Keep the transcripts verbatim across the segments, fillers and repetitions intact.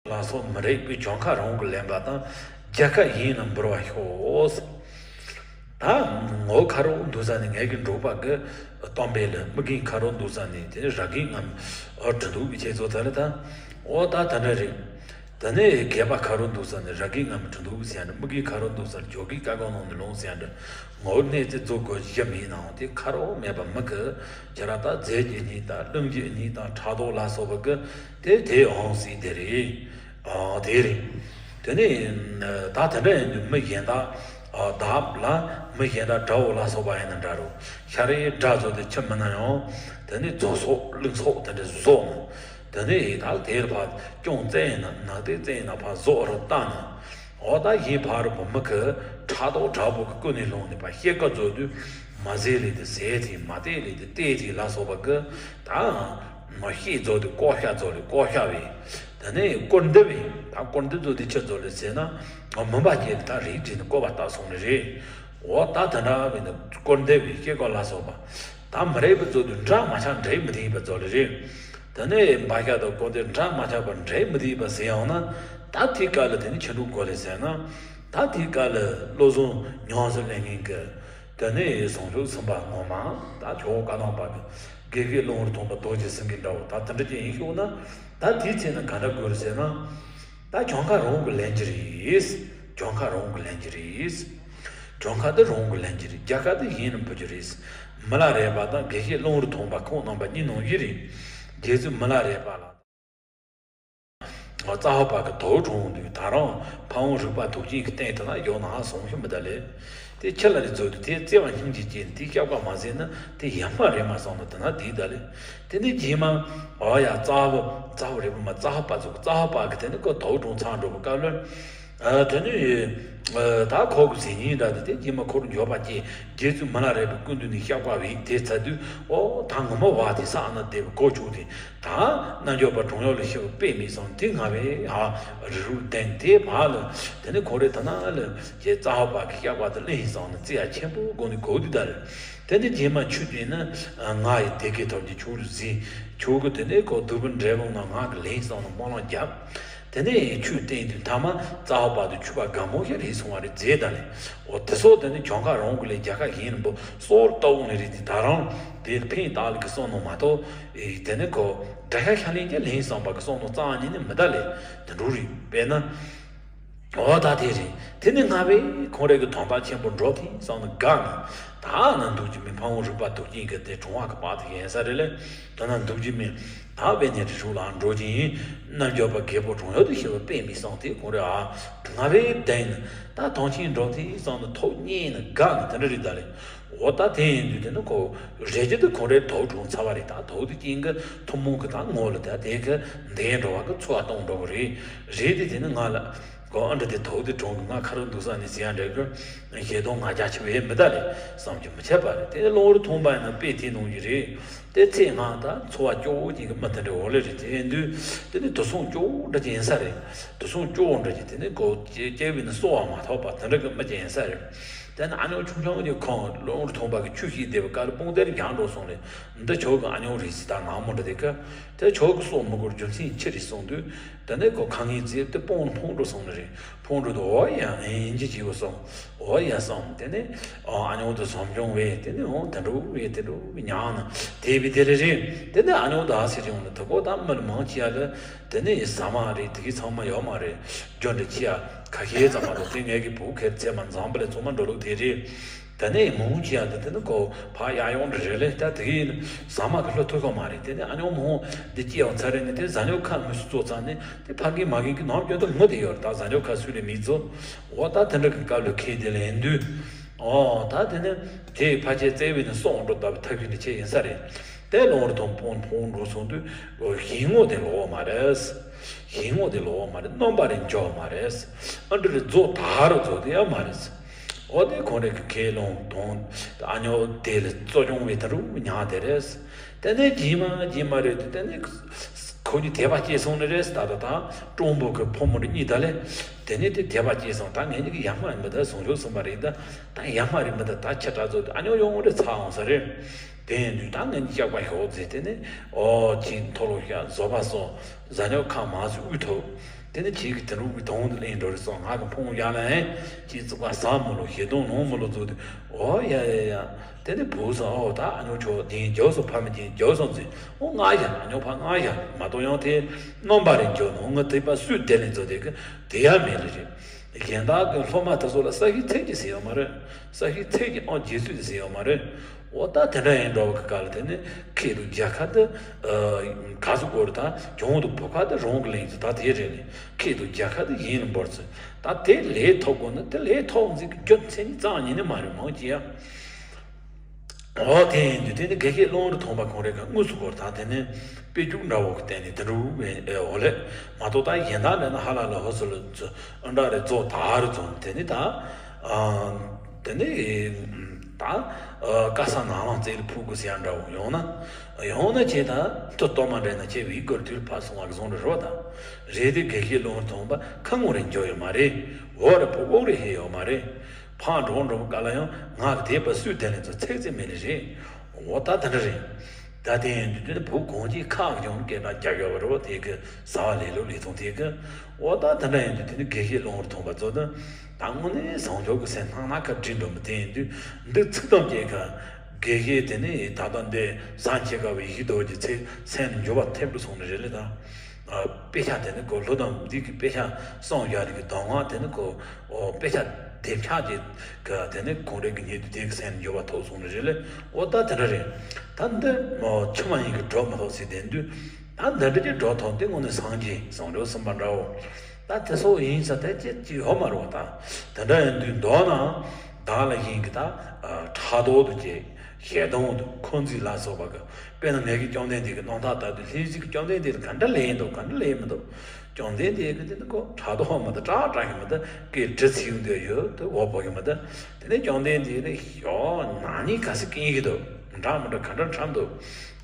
ལ་སོགས་མི་རིགས་པའི་གྱོང་ཁ་རང་གི་ལེན་པ་དང་། རྒྱལ་ཁ་གཞན་ལ་འབུལ་བར་ཤོག། ད་ངོ་ཁ་རོག་འདུག་ས་ནས་ངེད་ཀྱི་འབྲོག་པ་གི་གཏམ་དཔེ་ལ། མི་རྒན་ཁ་རོག་འདུག་ས་ནས་དེ་ར་རྒན་ངམ་ཨ་གྲི་འདུག་པའི་ཆེད་ཚོ་ད་ལ་ད། འོ་ད་ད་འདྲ་རེད། དེ་ནས་རྒས་པ་ཁ་རོག་འདུག་ས་ནས་ར་རྒན་ངམ་གྲི་འདུག་པའི་ཆེད་འདྲ། མི་རྒན་ཁ་རོག་འདུག་ས་ནས་ཇོ་རྒན་དཀར་གོང་ནང་ནས་ལོངས་ཟེར་འདྲ། ངོ་གནས་ཚེ་རྫོགས་དགོས་བཞི་མིན་ནའང་དེ་ཁ་རོག་མེད་པ་མི་གི་ཁྱེད་རང་ད་རྫས་ཀྱི་གཉིས་དང་གླིང་གི་གཉིས་དང་ཕྲག་དོག་ལ་སོགས་པ་གི་དེ་དེ་འོང་སྲིད་དེ་རེད། ཨ་དེ་རེད། དེ་ནས་ད་དེ་འདྲ་ཡིན་དུས་མི་གཞན་དག་ཨ་བདག་ལ་མི་གཞན་དག་དགྲ་བོ་ལ་སོགས་པ་ཡིན་ན་འདྲ་རོ། ཤ་རེ་དགྲ་ཚོ་དེ་ཁྱིམ་མི་ན་ཡང་དེ་ནས་རྫོགས་སོགས་གླིང་སོགས་དེ་འདྲ་བཟོ་ནས། དེ་ནས་ད་དེར་ཕར་སྐྱོང་བཙན་ཡིན་ན་ནག་དེ་བཙན་ཡིན་ན་ཕར་བཟོ་རུ་བཏང་ནས། འོ་ད་གཞན་ཕ་རུ་བུ་མི་གི་ཕྲག་དོག་དྲག་པོ་གི་ཀུན་ནས་སློང་ནས་ཕར་ཤེལ་ཀ་བཟོ་དུས་མ་ཟས་ལས་དེ་ཟས་དེ། མ་བལྟས་ལས་དེ་བལྟས་དེ་ལ་སོགས་པ་གི་ད་མ་ཤེས་བཟོ་དུས་ཀོ་ཤ་བཟོ་ལས་ཀོ་ཤ་བས། དེ་ནས་སྐོར་འདེབས་བས། ད་སྐོར་འདེབས་བཟོ་དུས་ཆི་བཟོ་ལས་ཟེར་ན། མུན་པ་སྐྱེས་ཏེ་ད་རིགས་བྲིས་ནས་བཀོད་པ་ལྟ་སོང་ནི་རེད། འོ་ད་དེ་འདྲ་བས་ནི་སྐོར་འདེབས་བས་ཤེལ་ཀ་ལ་སོགས་པ། ད་མི་རིགས་པའི་བཟོ་དུས་འདྲ་མ་ཆགས་འདྲེས་མི་བསྡད་པ་བཟོ་ལས་རེད། དེ་ནས་འབའ་ཤ་དང་ཀོ་དེ་འདྲ་མ་ཆགས་པར་འདྲེས་མི་བསྡད་པ་ཟེར་ཡང་ན། ད་དེའི་སྐབས་ལ་དེ་ནི་ཆི་འགྲོ་དགོས་ལས་ཟེར་ན། ད་དེའི་སྐབས་ལ་བློ་བཟང་ཉམས་སུ་ལེན་མཁན་གྱི་དེ་ནས་བྱང་ཆུབ་སེམས་དཔའ་ངོ་མ་ད་ཇོ་བོ་བཀའ་གདམས་པ་གི་དགེ་བཤེས་ཀློང་རུ་ཐོན་པ་རྡོ་རྗེ་སེང་གེ་འདྲ་བོ་ད་དེ་འདྲ་ཅན་ཡིན་ཤོག་ན། ད་དེའི་ཚེ་ན་ག་འདྲ་དགོས་རེད་ཟེར་ན། ད་གྱོང་ཁ་རང་གིས་ལེན་གྱི་རེད། གྱོང་ཁ་རང་གིས་ལེན་གྱི་རེད། གྱོང་ཁ་དེ་རང་གིས་ལེན་གྱི་རེད། རྒྱལ་ཁ་དེ་གཞན་ལ་འབུལ་གྱི་རེད། མི་ལ་རས་པ་དང་དགེ་བཤེས་ཀློང་རུ་ཐོན་པ་ཁོང་རྣམ་པ་གཉིས་ནང་བཞིན་རེད། རྗེ་བཙུན་མི་ལ་རས་པ་ལ། རྩ་བ་པ་གི་དོ་གྲོང་དུས་ད་རུང་ཕ་བོང་རིག་པ་དུག་ཅན་གྱི་སྟེང་དུ་ན་ཡོད་ན་སོང་ཤི་མི་ད་ལེ། དེ་ཁྱི་ལ་རེ་ཚོད་དུ་དེ་བརྩེ་བ་སྙིང་རྗེ་སྐྱེས་ནས་དེ་སྐྱག་པ་མ་ཟད་ན་དེ་ཡ་མ་རེད་མ་སོང་ན་དེ་ན་དེའི་ད་ལེ། དེ་ནས་རྗེས་མ་ཨོ་ཡ་རྩ་བ་རྩ་བ་རིག་པ་མ་རྩ་བ་པ་ཚོ་རྩ་བ་པ་གི་དེ་ནི་ཁོ་དོ་གྲོང་ཚང་འགྲོ་བའི་སྐབས་ལ། ཨ་དེ་ནི་ཨ་ད་ཁོ་གི་ཟིན་ཉིན་འདྲ་དེ་དེ་རྗེས་མ་ཁོ་རུ་འབྱོར་པ་སྐྱེས། རྗེ་བཙུན་མི་ལ་རས་པའི་སྐུ་མདུན་ནས་སྐྱག་པ་བིག་དེ་ཚ་དུས་ཨོ་ད་ངོ་མ་བ་དེ་ས་ཨ་ན་བསྡད་པའི་གོ་ཆོད་དེ། ད་རྣལ་འབྱོར་པ་གྲོང་ཡོག་ལ་ཤི་བ་དཔེ་མི་སྲིད་དེ་ང་བས་ཧ་རི་རུ་བསྟན་དེ་བག་ལ། དེ་ནི་ཁོ་རེ་ད་ན་ལ་ཞེས་རྩ་བ་པ་གི་སྐྱག་པ་དེ་ལེན་སོང་ན་བརྩི་ཡ་ཆེན་པོ་དགོས་ནི་གོ་དུས་ད་རེད། དེ་ནི་རྗེས་མ་ཆུ་དེ་ནི་ང་ཡི་དེ་གའི་ཐོབ་ཀྱི་ཆུ་རུ་ཟིན་ཆུ་གི་དེ་ནི་ཁོ་དུ་བུ་འབྲས་བུ་ན་ང་གི་ལེན་སོང་ན་སྨོན་ལམ་བརྒྱབ། དེ་ནས་ཆུ་བསྟན་དུས་མཐའ་མ་རྩ་བ་པ་དུ་ཆུ་བ་དགའ་མོ་ཞིག་རེད་སོང་བ་རེད་མཛེས་ད་ལེ། འོ་དེ་སོགས་དེ་ནི་གྱོང་ཁ་རང་གི་ལས་རྒྱལ་ཁ་གཞན་ལ་འབུལ་སོགས་ལྟ་འོང་ནི་རེད་དེ་ད་རང་དེ་ཕན་བཏགས་ལ་གི་བསམ་ནོ་མ་གཏོགས། ཨེ་དེ་ནི་ཁོ་དགྲ་ཤ་ཤ་ལེན་གྱི་ལེན་བསམ་པ་གི་བསམ་ནོ་རྩ་བ་ཉིད་ནས་མི་ད་ལེ། དེ་འགྲོ་རེད་དཔེར་ན། འོ་ད་དེ་རེད། དེ་ནི་སྔ་བས་ཁོང་རང་གི་དོན་དག་ཆེན་པོ་འགྲུབ་ཐལ་བསམ་ནོ་དགའ་ནས་ད་ན་འདུག་ཅི་མི་ཕ་བོང་རིག་པ་དུག་ཅན་གི་དེ་གྲོང་བ་གི་བར་དུ་ཡིན་ས་རེད་ལེ། ད་ན་འདུག་ཅི་མི། ད་བས་ནས་རི་ཧྲུག་ལ་འགྲོ་གི་ཡིན། རྣལ་འབྱོར་པ་རྒད་པོ་གྲོང་ཡོག་ཏུ་ཤི་བ་དཔེ་མི་སྲིད་དེ་ཁོང་རེ་ཨ། སྔ་བས་བདེན་ནི་ད་དོན་ཆེན་འགྲོ་དེ་བསམ་ནས་ཐོག་བརྙེས་ནས་དགའ་ནས་དེ་འདྲ་རེད་ད་ལེ། འོ་ད་དེ་ཡིན་དུས་དེ་ནི་ཁོ་རེ་ཅི་དུ་ཁོང་རེ་དོག་གྲོང་ཚ་བ་རེད། ད་དོག་དེ་ཀྱིན་གི་ཐུན་མོང་གི་ད་ངོ་ལ་ད་དེ་གི་འདས་འགྲོ་བ་གི་འཚོ་བ་གཏོང་འགྲོ་གི་རེད། རེད་དེ་དེ་ནི་ང་ལ་ཁོ་ཨ་འདྲ་དེ་དོག་དེ་གྲོང་གི་ང་ཁ་རུ་འདུག་ས་ནས་ཟེར་ཡ་འདྲ་གི་བཞེས་དོན་ང་རྒྱ་ཆེ་བས་མི་ད་ལེ་བསམ་གྱི་མི་ཆད་པ་རེད། དེ་ནི་གློ་བུར་ཐོང་པ་ཡིན་ན་དཔེ་དེ་ནང་གི་རེད། དེ་ཚེ་ང་ད་འཚོ་བ་སྐྱོ་བོ་ཅིག་གི་མི་དེ་འདྲ་འོ་ལེ་རེད། དེ་ཡིན་དུས་དེ་ནི་དུས་སོང་སྐྱོ་བོ་འདྲ་ཅིག་ཡིན་ས་རེད། དུས་སོང་སྐྱོ་བོ་འདྲ་ཅིག་དེ་ནི་གོ་སྐྱེ་བའི་ནི་གསོ་བ་མ་ཐོབ་པ་དེ་འདྲ་གི་མི་ཅིག་ཡིན་ས་རེད། དེ་ནི་ཨ་ཉོ་ཆུང་ཆུང་གི་ཁོང་གློ་བུར་ཐོང་པ་གི་ཆུ་ཞིག་བསྡད་པའི་སྐབས་ལ་དཔུང་སྡེར་རྒྱང་འགྲོ་སོང་རེད། འདི་ཁྱོད་ཀྱི་ཨ་ཉོ་རེད་ཟེར། ད་ནག་མོ་འདྲ་དེ་ཀ་དེ་ཁྱོད་ཀྱི་སྲོག་མི་དགོས་རྒྱུ་མཚན་ཅི་རེད་གསུངས་དུས། དེ་ནས་ཁོ་ཁ་ངན་བརྩེས་ཏེ་དཔུང་ལ་འཕུར་འགྲོ་སོང་ནི་རེད། འཕུར་འགྲོ་དུས་འོ་ཡ་ངས་ཡིན་གྱི་བྱེད་དགོས་སོང་། འོ་ཡ་བསམ། དེ་ནས་ཨ་ཉོ་དུ་བཟང་སྐྱོང་བས་དེ་ནས་འོ་དེ་འགྲོ་བས་དེ་འགྲོ་བས་ཉག་ན་དེ་བས་དེ་རེ་རེ། དེ་ནས་ཨ་ཉོ་དུ་ཨ་སེ་རེ་འོང་ལ་དུ་གོ་ད་མི་ལ་མང་ཆེ་ཡ་ལ་དེ་ནས་ཟ་མ་རེད། དེ་གི་ཚང་མ་ཡོད་མ་རེད། རྒྱུ་འདྲ་ཆེ་ཡ་ཁ་ཤས་ཙམ་མ་གཏོགས་དེ་ངས་ཀྱི་བུ་ཁེར་ཚད་མ་འཛམ་བུ་གླིང་ཚང་མ་འགྲོ་ལུགས་དེ་རེད། དེ་ནས་མང་ཆེ་ཡ་དེ་དེ་ནི་ཁོ་ཕ་ཡ་ཡོང་འདྲ་རེད་ལེ། ད་དེ་གི་ཟ་མ་གི་ལྷོད་ཐུབ་ཀྱི་མ་རེད། དེ་ནས་ཨ་ཉོ་མང་འདི་སྐྱེ་ཡང་ཚ་རེད་ནས་དེ་ཟ་ཉོ་ཁ་མི་སུ་ཚོ་ཚང་ནས་དེ་ཕ་གི་མ་གི་གི་ནང་སྐྱོན་དུ་ངུ་དེ་ཡོད་རེད། ད་ཟ་ཉོ་ཁ་སུ་ལས་མི་ཚོ་འོ་ད་དེ་འདྲ་གི་སྐབས་ལ་ཁེལ་དེ་ལ་ཡིན་དུས། འོ་ད་དེ་ནས་དེ་ཕ་ཆེ་བཙལ་བས་ནས་སོང་འགྲོ་ད་ཐབས་ཤེས་འདི་ཆེ་ཡིན་ས་རེད། དེ་ལོང་རུ་དང་ཕོང་ཕོང་འགྲོ་སོང་དུས་ཞིང་ངོ་དེ་ལོག་མ་རེད། ཞིང་ངོ་དེ་ལོག་མ་རེད། རྣམ་པ་རེ་འཇོག་མ་རེད། ཨ་འདྲ་རེ་རྫོགས་ད་རུ་རྫོགས་དེ་ཡང་མ་རེད། འོ་དེ་ཁོང་རེ་གི་ཁས་ལོང་དང་ཨ་ཉོ་དེ་ལ་གཙོ་སྐྱོང་བའི་ད་རུ་ཉག་དེ་རེད། དེ་ནས་རྗེས་མ་རྗེས་མ་རེད་དེ་དེ་ནས་ཁོ་གཉིས་དད་པ་སྐྱེས་སོང་ནི་རེད། ད་ད་ད་སྤྲང་པོ་གི་ཕོ་མོ་རེ་གཉིས་ད་ལས་དེ་ནས་དེ་དད་པ་སྐྱེས་སོང་། ད་ངེད་གཉིས་ཀྱི་ཡ་མ་ཡིན་པ་ད་བཟང་ཕྱོགས་སོང་པ་རེད། ད་ད་ཡ་མ་རེད་མི་ད་ད་ཁྱི་དྲག་ཚོ་ཨ་ཉོ་ཡོང་རེ་ཚ་འོང་ས་རེད། དེ་ཡིན་དུས་ད་ངེད་གཉིས་སྐྱག་པ་ཞོག་ཟེར། དེ་ནས་ཨོ་ཅིག་མཐོ་ལོ་ཤ་བཟོ་པ་སོགས་ཟ་ཉོ་ཁ་མ་སུ་དབུས་ཐོག་དེ་ནི་ཁྱེད་ཀྱི་དེ་འདྲ་གི་དོན་དུ་གླེང་འགྲོ་རེད་སོང་། ང་གི་ཕུང་ཡ་ལ་ཨེ་ཅིག་བཙུགས་པ་ཟ་མི་ལོ་ཞེ་དོན་ལོང་མི་ལོ་བཙུགས་དུས། ཨོ་ཡ་ཡ་ཡ། དེ་ནི་བུ་ཟ་ཨོ་ད་ཨ་ཉོ་ཆོག་དེ་འཇོག་སོ་ཕ་མི་དེ་འཇོག་སོང་ཟེར། ཨོ་ང་ཡ་ཨ་ཉོ་ཕ་ང་ཡ་མ་གཏོགས་ཡང་དེ་རྣམ་པ་རེ་འཇོག་ནོ་ང་དེ་པ་སུས་དེ་ལས་ཚོ་དེ་གི་དེ་ཡ་མེད་ལ་རེད། གཞན་དག་གི་སློབ་མ་དེ་ཚོ་ལ་ས་ཞིག་ཚད་ཀྱི་ཟེར་ཡོད་མ་རེད། ས་ཞིག་ཚད་ཀྱི་ཨང་རྗེས་སུ་ཟེར་ཡོད་མ་རེད། འོ་ད་དེ་འདྲ་ཡིན་འགྲོ་བ་གི་སྐབས་ལ་དེ་ནི་ཁྱེད་དུ་རྒྱལ་ཁ་དུ་ག་ཚོད་དགོས་རེད། ད་གྱོང་དུ་བུ་ཁ་དུ་རང་གི་ལེན་ཚུལ་ད་དེ་རེད་ནི། ཁྱེད་དུ་རྒྱལ་ཁ་དུ་ཡིན་ལ་འབོར་ཚུལ་ད་དེ་ལས་ཐོབ་དགོས་ན་དེ་ལས་ཐོབ་འཛིན་གི་རྒྱུ་མཚན་ནི་རྩ་བ་ཉིད་ནས་མ་རེད་མང་ཆེ་ཡ། འོ་དེ་ཡིན་དུས་དེ་ནི་དགེ་བཤེས་ཀློང་རི་ཐོན་པ་ཁོང་རེ་ག་དངོས་སུ་སྐོར་དང་དེ་ནི་དཔེ་རྒྱུགས་འདྲ་བོ་གི་སྟེང་ནས་དེ་འདྲ་བོ་ཨེ་འོ་ལེ་མ་གཏོགས་ད་གཞན་དག་འདྲ་ན་ཧ་ལ་ལ་ཧོ་སོ་ལ་ཚོ་ཨ་འདྲ་རེ་རྫོགས་ད་རུ་རྫོགས་དེ་ནི་ད་དེ་ནི་ད་ཀ་ས་ནང་ལང་རྩེ་ལ་ཕུག་གུ་སེ་ཡ་འདྲ་བོ་ཡོང་ན་ཡོང་ན་ཆེ་ད་མཐུ་སྟོབས་མ་འདྲེན་ན་ཆེ་བའི་སྐོར་དུས་ཕ་སོང་བ་གི་བཟུང་རེ་རོ་ད་རེད་དེ་དགེ་བཤེས་ཀློང་རི་ཐོན་པ་ཁ་ངོ་རེ་འཇོ་ཡོད་མ་རེད། འོ་རེ་ཕུག་འོག་རེ་ཧེ་ཡོད་མ་རེད། ཕང་འགྲོ་འགྲོ་བ་ག་ལ་ཡང་ང་གི་དེ་པ་སུས་དེ་ལས་ཚོ་ཚེག་ཚེག་མེད་ལེ་རེད། འོ་ད་དེ་འདྲ་རེད། ད་དེ་ཡིན་དུས་དེ་ནི་བུ་གོང་གི་ཁག་ཀྱང་སྐད་གྲགས་རྒྱག་ཡོད་པ་རེད་བ། དེ་གི་ཟ་བ་ལས་ལོ་ལས་ཐོང་དེ་གི། འོ་ད་དེ་འདྲ་ཡིན་དུས་དེ་ནི་དགེ་བཤེས་ཀློང་རི་ཐོན་པ་ཚོ་ནི་ད་དངོས་གནས་བཟང་ཕྱོགས་ཀྱི་སེམས་སྣང་ན་ཁ་བྲིས་འགྲོ་མི་དེ་ཡིན་དུས་འདི་ཚིག་དམ་སྐྱེ་ཁ་དགེ་བཤེས་དེ་ནི་ད་ལྟ་འདི་ཟ་མཁས་དཀའ་བའི་ཡིད་རྡོ་རྗེ་ཚེ་སེམས་འགྱུར་བ་ཐེབས་འགྲོ་སོང་ནི་རེད་ལེ་ད། དཔེ་ཆ་དེ་ནི་ཁོ་ལྷོ་དམ་འདི་གི་དཔེ་ཆ་གསུངས་ཡག་རིགས་ཀྱི་གདམས་ངག་དེ་ནི་ཁོ་ཨོ་དཔེ་ཆ་དེབ་ཆག་ཅིག་གི་དེ་ནི་ཁོང་རང་གི་ཉིད་དུ་དེ་གི་སེམས་འགྱུར་བ་ཐོག་སོང་ནི་རེད་ལེ། ཨོ་ད་དེ་འདྲ་རེད། ད་འདི་མོ་ཆུ་མ་ཡིན་གི་གྲོགས་མ་ཐོག་ཟེར་དེ་འདུས། ད་འདི་འདྲ་ཅིག་གྲོགས་ཐོག་དེ་དངོས་གནས་སངས་རྒྱས་བཟང་སྤྱོད་གསུམ་པ་འདྲ་བོ། ད་དེ་སོགས་ཡིན་ས་དེ་ཅི་ཅི་ཡོད་མ་རེད་བ། ད་དེ་འདྲ་ཡིན་དུས་མདོར་ན་བདག་ལ་ཡིན་གི་ད་ཕྲག་དོག་ཏུ་སྐྱེ། ཞེ་སྡང་དུ་འཁོན་འཛིན་ལ་སོགས་པ་གི། དཔེར་ན་ངེད་ཀྱི་བཅོམ་ལྡན་འདས་ཀྱི་རྣམ་ཐར་ལྟར་དུ་ལྷན་ཅིག་གི་བཅོམ་ལྡན་འདས་ལ་ག་འདྲ་ལས་ཡིན་འདུག་ག་འདྲ་ལས་ཡིན་མི་འདུག་བཅོམ་ལྡན་འདས་ཀྱི་དེ་ནི་ཁོ་ཕྲག་དོག་མི་འདུག་སྐྲག་སྐྲག་གི་མི་འདུག་སྐད་འདྲི་ཚིག་འདི་ཡོད་དུ་འོ་བོ་གི་མི་འདུག་དེ་ནས་བཅོམ་ལྡན་འདས་ནི་ཡོ་ན་ནི་ག་སི་ཀིན་གི་འདུག་འདྲ་མི་འདྲ་ག་འདྲ་འཁྲབ་འདུག་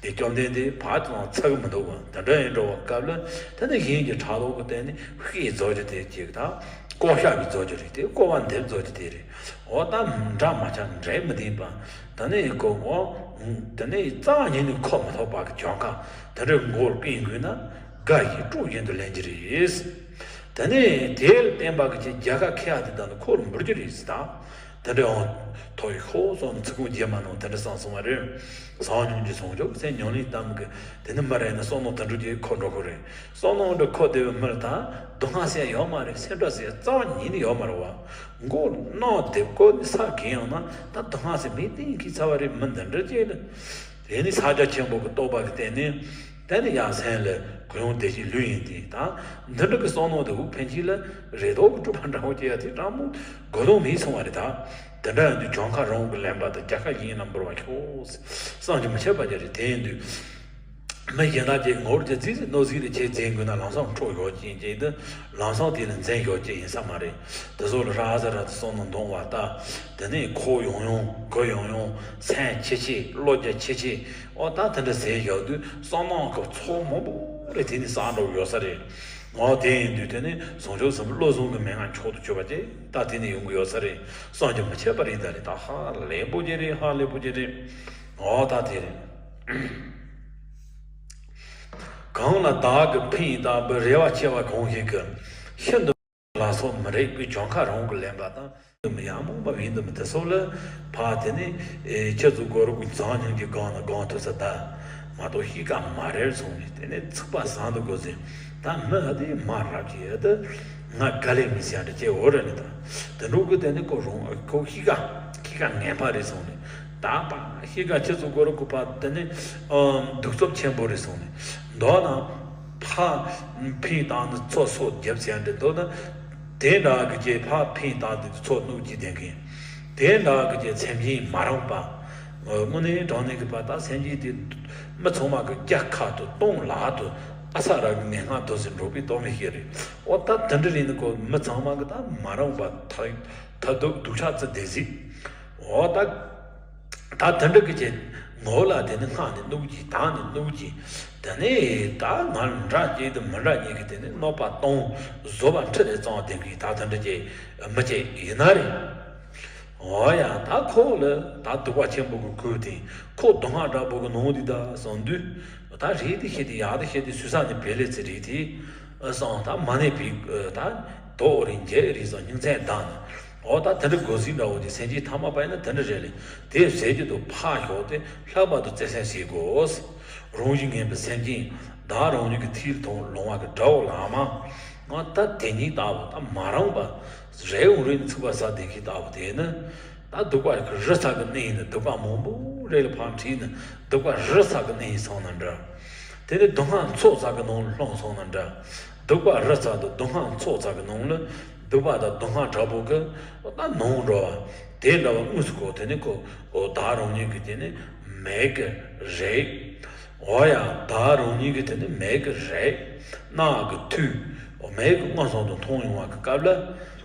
དེ་བཅོམ་ལྡན་འདས་ཕར་ཙམ་ཚ་གི་མི་འདུག་བ། དེ་འདྲ་ཡིན་འགྲོ་བ་སྐབས་ལ་དེ་ནི་གཞན་གྱི་ཕྲག་དོག་གི་སྟེང་ནས་ཤེས་རྫོགས་རྒྱུ་དེ་གཅིག་དང་བསྐོར་བཤགས་ཀྱི་རྫོགས་རྒྱུ་རེད། དེ་བསྐོར་བ་འདེབས་རྫོགས་རྒྱུ་དེ་རེད། འོ་ད་འདྲ་མ་ཆགས་འདྲེས་མི་ལྡན་པ། ད་ནི་ཁོ་འོ། ད་ནི་རྩ་བ་ཉིད་ནས་ཁོ་མི་ཐོགས་པ་གི་གྱོང་ཁ་དེ་འདྲའི་མགོར་ཀིན་དགོས་ན་དགའ་ཞིང་སྤྲོ་བཞིན་དུ་ལེན་གྱི་རེད། ད་ནི་དེ་ལ་བརྟེན་པ་གི་ཆེ་རྒྱལ་ཁ་ཁེ་ཡ་དེ་དག་ནི་ཁོ་ལ་འབུར་གྱི་རེད་ཟེར་ད། དེ་འདྲའི་འོང་ཐོག་ཡི་ཤོག་སོགས་ནི་ཚིག་ཁུངས་རྗེས་མ་ནང་དེ་འདྲ་གསུངས་སོང་བ་རེད། ཟང་ཉུང་གི་ཟུང་འཇོག་སེམས་ཉམས་ལེན་གཏམ་གི་དེ་ནི་མི་རེད་ན་བསམ་མནོ་དེ་འདྲ་ཅིག་འཁོར་འགྲོ་གི་རེད། བསམ་མནོ་འདྲ་འཁོར་བསྡད་པའི་མི་ལ་ད་སྡུག་བསྔལ་ཟེར་ཡོད་མ་རེད། སེམས་ཁྲལ་ཟེར་རྩ་བ་ཉིད་ནས་ཡོད་མ་རེད་བ། མགོ་གནག་དེབ་བཀོད་ནས་ས་གིན་ཡོང་ན་ད་སྡུག་བསྔལ་ཟེར་མི་གཏན་གྱི་ཚ་བ་རེད། མི་འདི་འདྲ་ཅིག་ལ་དེ་ནི་ཕྱག་རྒྱ་ཆེན་པོ་གི་རྟོགས་པ་གི་སྟེང་ནས་དེ་ནི་ཡང་སེམས་ལ་གུ་ཡངས་བདེ་སྐྱིད་ལུས་ཡིན་ཏེ་ད་འདི་འདྲ་གི་བསམ་མནོ་དེ་འུ་ཕན་ཆད་ལ་རེ་དོགས་ཀྱི་སྤྲུལ་པ་འདྲ་བོ་སྐྱེ་ཡ་དེ་སྤྲང་མོ་གོ་ལོང་མེད་སོང་བ་རེད་ད། དེ་འདྲ་ཡིན་དུས་གྱོང་ཁ་རང་གི་ལེན་པ་དང་རྒྱལ་ཁ་གཞན་ལ་འབུལ་བ་ཤོག་བསམ་གྱིས་མི་ཁྱབ་པ་ཅིག་རེད། དེ་ཡིན་དུས། མི་གཞན་དག་ཅིག་ངོ་བོར་གྱི་རྫིས་སུ་གནོད་གཟིགས་ལ་ཆེས་འཛིན་དགོས་ན་ལམ་སང་འཕྲོག་ཡོད་ཅན་ཅིག་ཏུ་ལམ་སང་དེ་ལ་འཛིན་ཡོད་ཅན་ཡིན་ས་མ་རེད། དེ་ཚོ་ལ་ར་ཟ་ར་དུ་སོང་ན་འདོང་བ་ལྟ། དེ་ནས་ཁོག་ཡོང་ཡོང་གོ་ཡོང་ཡོང་སེམས་ཆེ་ཆེ་བློ་རྒྱ་ཆེ་ཆེ་ཨོ་ད་དེ་འདྲ་ཟེར་ཡོད་དུས་བསམ་ནང་གི་ཚོགས་མང་པོ་རེ་དེ་ནས་བསགས་འགྲོ་ཡོད་ས་རེད། ཨོ་དེ་ཡིན་དུས་དེ་ནས་བཟང་སྤྱོད་ཟབ་མོ་བློ་བཟང་གི་མན་ངག་མཆོག་ཏུ་གྱུར་པ་དེ་ད་དེ་ནས་ཡོང་གི་ཡོད་ས་རེད། བསམ་གྱིས་མི་ཁྱབ་པ་རེད། ད་རེད་ད་ཧ་ལས་པོ་ཅིག་རེད། ཧ་ལས་པོ་ཅིག་རེད། ཨོ་ད་དེ་རེད། གང་ལ་བདག་གིས་ཕན་བཏགས་པའི་རེ་བ་ཆེ་བ་གང་ཞིག་གིས་ཤིན་ཏུ་ལ་སོགས་མི་རིགས་པའི་གྱོང་ཁ་རང་གིས་ལེན་པ་དང་། ཡང་མོངས་པ་ཡིན་དུ་མི་དེ་སོགས་ལ་ཕ་དེ་ནི་ཁྱེད་ཚོ་གོ་རུ་ཀུན་ཚང་ཉིན་གྱི་སྒང་ན་སྒང་ཐུབ་ས་ད་མ་གཏོགས་གཤིས་ཀ་མ་རེད་སོང་ནས་དེ་ནས་ཚིག་པ་བཟང་དུ་དགོས་ཟིན། ད་མི་ཨ་དེ་མ་རབ་ཀྱི་ཨ་དེ་ང་དགའ་ལས་མི་ཟེར་འདྲ་ཅེས་འོ་ར་ནི་ད་དེ་འགྲོ་གི་དེ་ནི་ཁོ་རང་ཁོ་གཤིས་ཀ་གཤིས་ཀ་ངན་པ་རེད་སོང་ནས་ད་པ་གཤིས་ཀ་ཁྱེད་ཚོ་གོ་རུ་ཀུ་ཕ་དེ་ནི་སྡུག་རྩུབ་ཆེན་པོ་རེད་སོང་ནས་མདོར་ན། ཕ་ཕན་བཏགས་ནི་ཚོགས་གསོག་རྒྱབ་ཟེར་འདྲ་འདུག་ན། དེ་འདྲ་གི་ཅེས་ཕ་ཕན་བཏགས་ཏེ་ཚོགས་གནོད་ཀྱི་ལྡན་མཁན། དེ་འདྲ་གི་ཅེས་སེམས་ཅན་མ་རུངས་པ། དངོས་གནས་དྲང་གནས་ཀྱི་བར་དག་སེམས་ཅན་དེ་མི་ཚང་མ་གི་རྒྱ་ཁ་ཏུ་གཏོང་ལག་ཏུ་ཨ་ས་ར་གི་ངན་སྔགས་དུ་ཟིན་འགྲོ་པའི་གཏོང་མི་ཤེས་རེད། འོ་ད་དེ་འདྲ་རེད་ནི་ཁོ་མི་ཚང་མ་གི་ད་མ་རུངས་པ་ཐ་ཐ་སྡུག་སྡུག་ཆགས་ཙི་བདེ་གཟིགས། འོ་ད། ད་དེ་འདྲ་གི་ཅེས་ངོ་ལ་དེ་ནི་སྔགས་ནི་གནོད་ཀྱི་དང་ནི་གནོད་ཀྱི་དེ་ནི་ད་ང་འདྲ་སྐྱེས་དུ་མི་འདྲ་གཉིས་ཀྱི་དེ་ནི་གནོད་པ་གཏོང་བཟོ་བ་ཁྲི་ལས་གཙང་བ་ལྡན་གྱི་ད་དེ་འདྲ་ཅེས་མི་ཅེས་ཡིན་ན་རེད། འོ་ཡ་ད་ཁོ་ལ་ད་སྡུག་པ་ཆེན་པོ་གི་ཁུལ་དེ་ཁོ་སྡུག་བསྔལ་དྲག་པོ་གི་ནང་དེ་ད་སོང་དུས་ད་རེད་དེ་ཤེས་དེ་ཡག་དེ་ཤེས་དེ་སུས་ས་ནི་བེ་ལེ་ཚེ་རེད་དེ། སང་ད་མ་ཎི་ཕིག་ད་དོ་རིང་རྒྱལ་རིང་སང་སྙིང་ཚད་དང་ནི། འོ་ད་དེ་འདྲ་དགོས་ཟིན་འདྲ་བོ་དེ་སེམས་ཅན་ཐ་མ་པ་ཡིན་ན་དེ་འདྲ་རེད་ལེ། དེ་ཟེར་རྒྱུ་དུ་ཕར་ཞོག་སྟེ་ལྷག་པར་དུ་བརྩེ་སེམས་བྱེད་དགོས། རང་བཞིན་ངན་པའི་སེམས་ཅན་བདག་རང་ཉིད་ཀྱི་མཐིལ་དང་ལོང་བ་གི་དགྲ་བོ་ལ་མ། ང་ད་དེ་ཉིད་ལྟ་བུ་ད་མ་རུངས་པ་རེ་འོང་རེ་ནི་ཚིག་པ་ཟ་བསྡད་མཁན་ལྟ་བུ་དེ་ནི། ད་སྡུག་པ་རི་ཚ་གི་གནས་ཡིན་ན་སྡུག་པ་མང་པོ་རེ་ལ་ཕར་ཁྲིད་ནས་སྡུག་པ་རི་ཚ་གི་གནས་ཡིན་སོང་ན་འདྲ། དེ་ནས་སྡུག་བསྔལ་མཚོ་ཚ་གི་ནང་ལ་ལྷུང་སོང་ན་འདྲ། སྡུག་པ་རི་ཚ་དང་སྡུག་བསྔལ་མཚོ་ཚ་གི་ནང་ལ་སྡུག་པ་དང་སྡུག་བསྔལ་དྲག་པོ་གི་ད་ནང་འགྲོ་བ་དེ་འདྲ་བ་དངོས་སུ་གོ། དེ་ནས་ཁོ་འོ་བདག་རང་ཉིད་ཀྱི་དེ་ནས་མིག་གི་རེག་འོ་ཡ་བདག་རང་ཉིད་ཀྱི་དེ་ནས་མིག་གི་རེག་རྣ་གི་ཐོས། འོ་མིག་གི་མངོན་སུམ་དུ་མཐོང་ཡོང་བ་གི་སྐབས་ལ།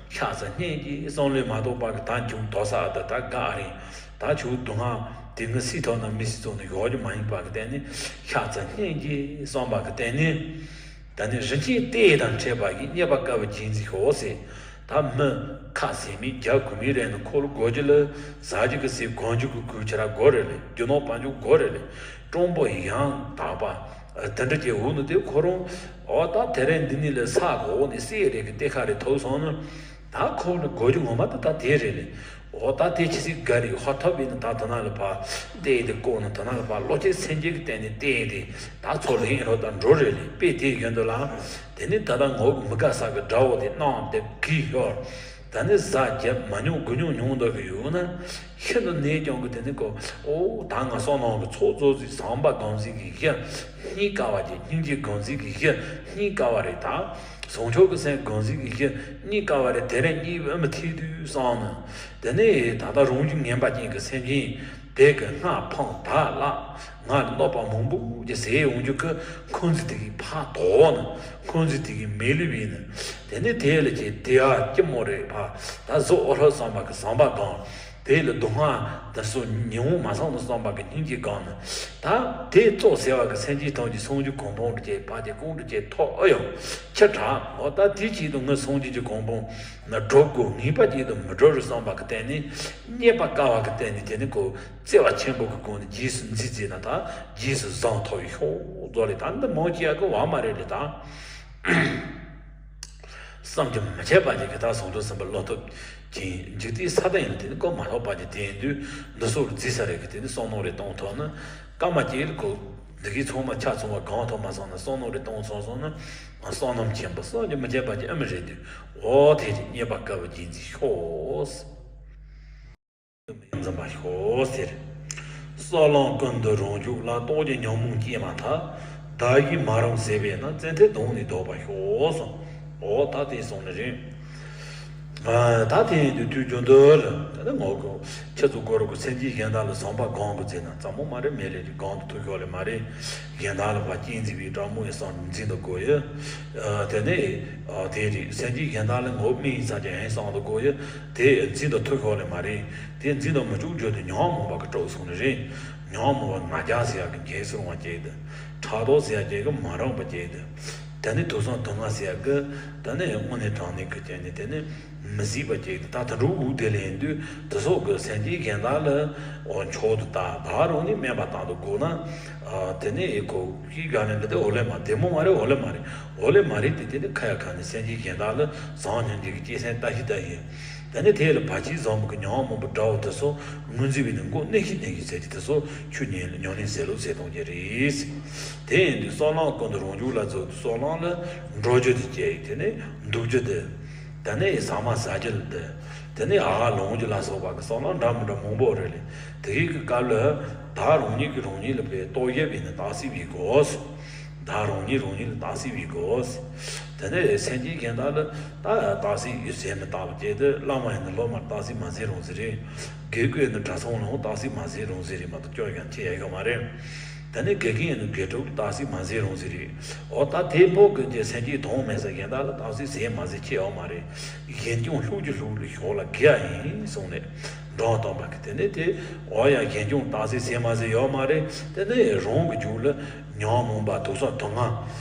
ཤ་ཚ་སྙིང་རྗེ་བསམ་བློའི་མ་གཏོགས་པ་གི་ད་ཁྱོད་དོ་ས་ད་ད་དགའ་རེད། ད་ཁྱོད་སྡུག་བསྔལ་དེ་ངས་སེལ་ཐུབ་ན་མི་སེལ་ཚོགས་ནས་ཡོག་རྒྱུ་མ་ཡིན་པ་གི་སྟེང་ནས་ཤ་ཚ་སྙིང་རྗེ་བསམ་པ་གི་སྟེང་ནས། ད་ནི་རིན་ཆེན་གཏེར་དང་འཕྲད་པ་ཡི། རྙེད་པ་དཀའ་བའི་རྒྱན་གཟིགས་ཤོག་ཟེར། ད་མི་ཁ་ཟས་མེད་རྒྱགས་ཁུག་མེད་རེད་ན་ཁོ་ལ་དགོས་རྒྱུ་ལ་ཟ་རྒྱུ་གི་ཟས་གོན་རྒྱུ་གི་གོས་ཆ་ར་དགོས་རེད་ལེ། རྒྱུ་ནོར་དཔལ་འབྱོར་དགོས་རེད་ལེ། སྤྲང་པོ་ཡང་དག་པ་དེ་འདྲ་ཅིག་འོ་ནི་དེ་ཁོ་རང་འོ་ད་དེ་རིང་འདི་ནས་ལས་ས་གི་འོག་ནས་གསེར་རེ་གི་གཏེར་ཁ་རེ་ཐོབ་སོང་ན། ད་ཁོ་ལ་དགོས་རྒྱུ་ངོ་མ་ད་ད་དེ་རེད་ལེ། འོ་ད་དེ་ཆི་ཟིག་དགའ་རེད། ཧོ་ཐོབ་ཡིན་ན་ད་དེ་ན་ལ་ཕ་བལྟས་ཏེ་བཀོག་ན་དེ་ན་ལ་ཕ་བློ་སྐྱེད་སེམས་སྐྱེད་ཀྱི་སྟེང་ནས་བལྟས་ཏེ་ད་ཚོ་ལེན་རོགས་ད་འགྲོ་རེད་ལེ། དཔེ་དེ་ཡོད་འདུག་ལ། དེ་ནས་ད་ལྟ་ངོ་གི་མི་དགའ་ས་གི་དགྲ་བོ་དེ་གནང་སྟེ་གིས་ཤོར། ད་ནི་ཟ་རྒྱབ་མ་མྱོང་དགུ་མྱོང་མྱོང་འདོད་གི་ཡོད་ན། ཤིན་ཏུ་ནས་ཀྱང་གི་དེ་ནི་ཀོ། ཨོ་ད་ང་བསོད་ནམས་ཀྱི་ཚོགས་རྫོགས་ཟིག་བསམ་པ་སྒོམ་ཟིག་གི་གཞི་རྙེད་དཀའ་བ་ཅིག་སྙིང་རྗེ་སྒོམ་ཟིག་གི་གཞི་རྙེད་དཀའ་བ་རེད་ད། བཟང་ཕྱོགས་ཀྱི་སེམས་སྒོམ་ཟིག་གི་གཞི་རྙེད་དཀའ་བ་རེད། དེ་རིང་གཉིད་ཨ་མི་ཐེག་དུས་བསམ་ནས། དེ་ནས་ད་ལྟ་རང་བཞིན་ངན་པ་ཅན་གྱི་སེམས་ཅན་དེ་གི་སྔ་འཕངས་ད་བརླག་ང་ལ་གནོད་པ་མང་པོ་ཅིག་བཟོས་ཡོང་རྒྱུ་གི་འཁོན་འཛིན་དེ་གི་ཕར་དོགས་ནས་འཁོན་འཛིན་དེ་གི་མེ་ལུས་བས་ནས། དེ་ནས་དེ་ལ་ཅིག་དེ་ཨ་སྐྱི་མོ་རེད་ཕ་ད་གཟུགས་ཨོ་ལྷོད་བསམ་པ་གི་བསམ་པ་སྒོམ། དེ་ལ་སྡུག་བསྔལ་འདི་ཚོ་ཉིན་འོང་མ་སོང་ནས་བསམ་པ་གི་སྙིང་རྗེ་སྒོམ་ནས། ད་དེ་གཙོ་ཟེར་བ་གི་སེམས་ཅན་ཐམས་ཅད་སངས་རྒྱས་གོ་འཕང་དུ་སྐྱེ་ཕ་དེ་ཀུན་ཏུ་སྐྱེ་ཐོབ་ཨ་ཡོང་ཁྱི་དྲག་འོ་ད་དེ་ཅིག་ཏུ་ངས་སངས་རྒྱས་ཀྱི་གོ་འཕང་ན་འགྲོ་དགོས། ངེས་པ་ཅིག་ཏུ་མི་འགྲོ་རུ་བསམ་པ་གི་སྟེང་ནས་རྙེད་པ་དཀའ་བ་གི་སྟེང་ནས་དེ་ནི་ཁོ་བརྩེ་བ་ཆེན་པོ་གི་སྒོ་ནས་རྗེས་སུ་འཛིན་བྱས་ན་ད་རྗེས་སུ་བཟང་ཐོབ་ཡོད་ཤོག་རྫོགས་ལས་ད་འདི་མང་ཆེ་ཡག་གི་བ་མ་རེད་ལས་ད། བསམ་གྱིས་མི་ཁྱབ་པ་ཅིག་གི་ད་ཟུང་དུ་ཟིན་པ་བློ་ཐུབ་ཅིང་འཇིག་རྟེན་ས་དང་ཡིན་དེ་ནི་གོ་མ་ཐོབ་པ་ཅིག་དེ་ཡིན་དུས་འདི་སོགས་རྫི་ས་རེད་གི་དེ་ནི་བསམ་མནོ་རེ་གཏོང་ཐུབ་ན་སྐར་མ་གཅིག་ལ་གོ་འདི་གའི་ཚང་མ་ཆ་ཚང་བ་གང་ཐོབ་མ་སོང་ན་བསམ་མནོ་རེ་གཏོང་སོང་སོང་ན་བསོད་ནམས་ཆེན་པོ་བསམ་གྱིས་མི་ཁྱབ་པ་ཅིག་ཨ་མི་རེད་དུས་འོ་དེ་ཅིག་རྙེད་པ་དཀའ་བའི་རྒྱན་གཟིགས་ཤོག་འཛིན་པ་ཤོག་ཟེར། སྲོག་ལམ་ཀུན་ཏུ་རང་རྒྱུད་ལ། རྟོག་གེའི་ཉོན་མོངས་སྐྱེས་མ་ཐག་བདག་གིས་མ་རུངས་ཟད་པས་ན། བཙན་ཐབས་གདོང་ནས་བཟློག་པར་ཤོག་གསུངས། འོ་ད་དེ་གསུངས་ནི་རེད། ཨ་ད་དེ་ཡིན་དུས་དུས་རྒྱུན་དུ་ལ་ད་ནི་ངོ་གོ་ཁྱེད་ཚོ་གོ་རུ་གོ་སེམས་ཅན་གཞན་དག་ལ་བཟང་པོ་སྒོམ་དགོས་ཟེར་ན་ཙམ་མོ་མ་རེད། མེད་ལས་རེད། སྒོམ་དུ་ཐུག་ཤོག་ལས་མ་རེད། གཞན་དག་ལ་བ་ཅན་འཛིན་པའི་དྲང་མོ་ཡི་བསམ་འཛིན་དུ་དགོས་ཡོད། ཨ་དེ་ནས་ཨ་དེ་རེད། སེམས་ཅན་གཞན་དག་ལ་ངོ་མི་ཡི་ས་ཀྱང་ཡང་བསམ་དུ་དགོས་ཡོད། དེ་འཛིན་དུ་ཐུག་ཤོག་ལས་མ་རེད། དེ་འཛིན་དུ་མི་བཅུག་རྒྱུ་དེ་ཉོན་མོངས་པ་གི་གྲོགས་སོང་ནི་རེད། ཉོན་མོངས་པ་ང་རྒྱལ་ཟེར་ཡག་གི་འགྱེལ་སོང་བ་ཅིག་དེ། ཕྲག་དོག་ཟེར་ཡག་ཅིག་གི་མ་རུངས་པ་ཅིག་དེ། དེ་ནི་དུག་གསུམ་དུག་ལྔ་ཟེར་ཡག་གི་དེ་ནི་དངོས་གནས་དྲང་གནས་ཀྱི་རྐྱེན་ནི་དེ་ནི་མི་སྲིད་པ་ཅིག་དེ། ད་དུད་འགྲོ་འུ་དེ་ལ་ཡིན་དུས་དེ་སོགས་ཀྱི་སེམས་ཅན་གཞན་དག་ལ་འོ་མཆོག་ཏུ་ལྟ། བདག་རང་ནི་དམན་པ་ལྟ་དུ་དགོས་ན། ཨ་དེ་ནི་ཁོ་ཤི་ག་ནས་འདི་དེ་འོ་ལེ་མ་དེ་མོ་མ་རེད། འོ་ལེ་མ་རེད། འོ་ལེ་མ་རེད་དེ། དེ་ནི་ཁ་ཡ་ཁ་ནས་སེམས་ཅན་གཞན་དག་ལ་བཟང་སྙིང་རྗེ་གི་སྐྱེ་སེམས་ལྟ་ཞིག་ལྟ་ཞིག་ད་ནི་དེ་ལ་བ་ཅན་བཟང་པོ་གི་ཉོན་མོངས་པ་དགྲ་བོ་དེ་ཚོ་ངོས་འཛིན་པའི་ནི་མགོ་གནོན་ཞིག་གནོན་ཞིག་ཟེར་གྱི་དེ་ཚོ་ཆུ་ཉིད་ལ་ཉོན་ནས་ཟེར་ལོ་ཟེར་གཏོང་རྒྱུ་རེད། དེ་ཡིན་དུས་སྲོག་ལམ་ཀུན་ཏུ་རང་རྒྱུད་ལ་རྫོགས་དུས་སྲོག་ལམ་ལ་འགྲོ་རྒྱུ་དེ་སྐྱེ་ཡི། དེ་ནས་འདུག་རྒྱུ་དེ། དེ་ནས་ཟ་མ་ཟ་རྒྱུ་ལ་དེ། དེ་ནས་ཨ་ལོང་རྒྱུ་ལ་སོགས་པ་གི་སྲོག་ལམ་འདྲ་མི་འདྲ་མང་པོ་རེད་ལས། དེ་གི་གི་སྐབས་ལ་བདག་རང་ཉིད་ཀྱིས་རང་ཉིད་ལ་དཔེ་རྟོག་ཞིབ་ཡིན་ན་བརྟག་དཔྱད་པའི་སྒོ། བདག་རང་ཉིད་རང་ཉིད་ལ་བརྟག་དཔྱད་པའི་སྒོ། དེ་ནས་སེམས་ཅན་གཞན་དག་ལ་ད་བརྟག་དཔྱད་ཡོད་ཟེར་མི་བརྟག་པ་བྱས་ཏེ་བླ་མ་ཡིན་ན་སློབ་མར་བརྟག་དཔྱད་མ་ཟེར་རུང་ཟེར་རེད། དགེ་བསྐོས་ན་གྲྭ་ཚང་ལ་བརྟག་དཔྱད་མ་ཟེར་རུང་ཟེར་རེད་མ་གཏོགས་སྐྱོན་ཡང་ཁྱེད་ཡ་ཡོད་མ་རེད། དེ་ནས་དགེ་རྒན་ཡིན་ན་དགེ་ཕྲུག་ལ་བརྟག་དཔྱད་མ་ཟེར་རུང་ཟེར་རེད། འོ་ད་དེ་འཕོ་དགོས་ཀྱི་སེམས་ཅན་གདོང་མེད་ས་གཞན་དག་ལ་བརྟག་དཔྱད་ཟེར་མ་ཟེར་ཁྱེད་ཡོད་མ་རེད། གཞན་སྐྱོང་ལྷུག་གི་ལྷུག་ལ་ཞོག་ལ་དགེ་ཡ་ཡིན་གསུངས་ནས་འགྲོ་སྟོན་པ་གི་དེ་ནས་དེ་འོ་ཡ་གཞན་སྐྱོང་བརྟག་དཔྱད་ཟེར་མ་ཟེར་ཡོད་མ་རེད། དེ་ནས་རང་གི་རྒྱུད་ལ་ཉོན་མོངས་པ་དུག་གསུམ་དུག་ལྔ་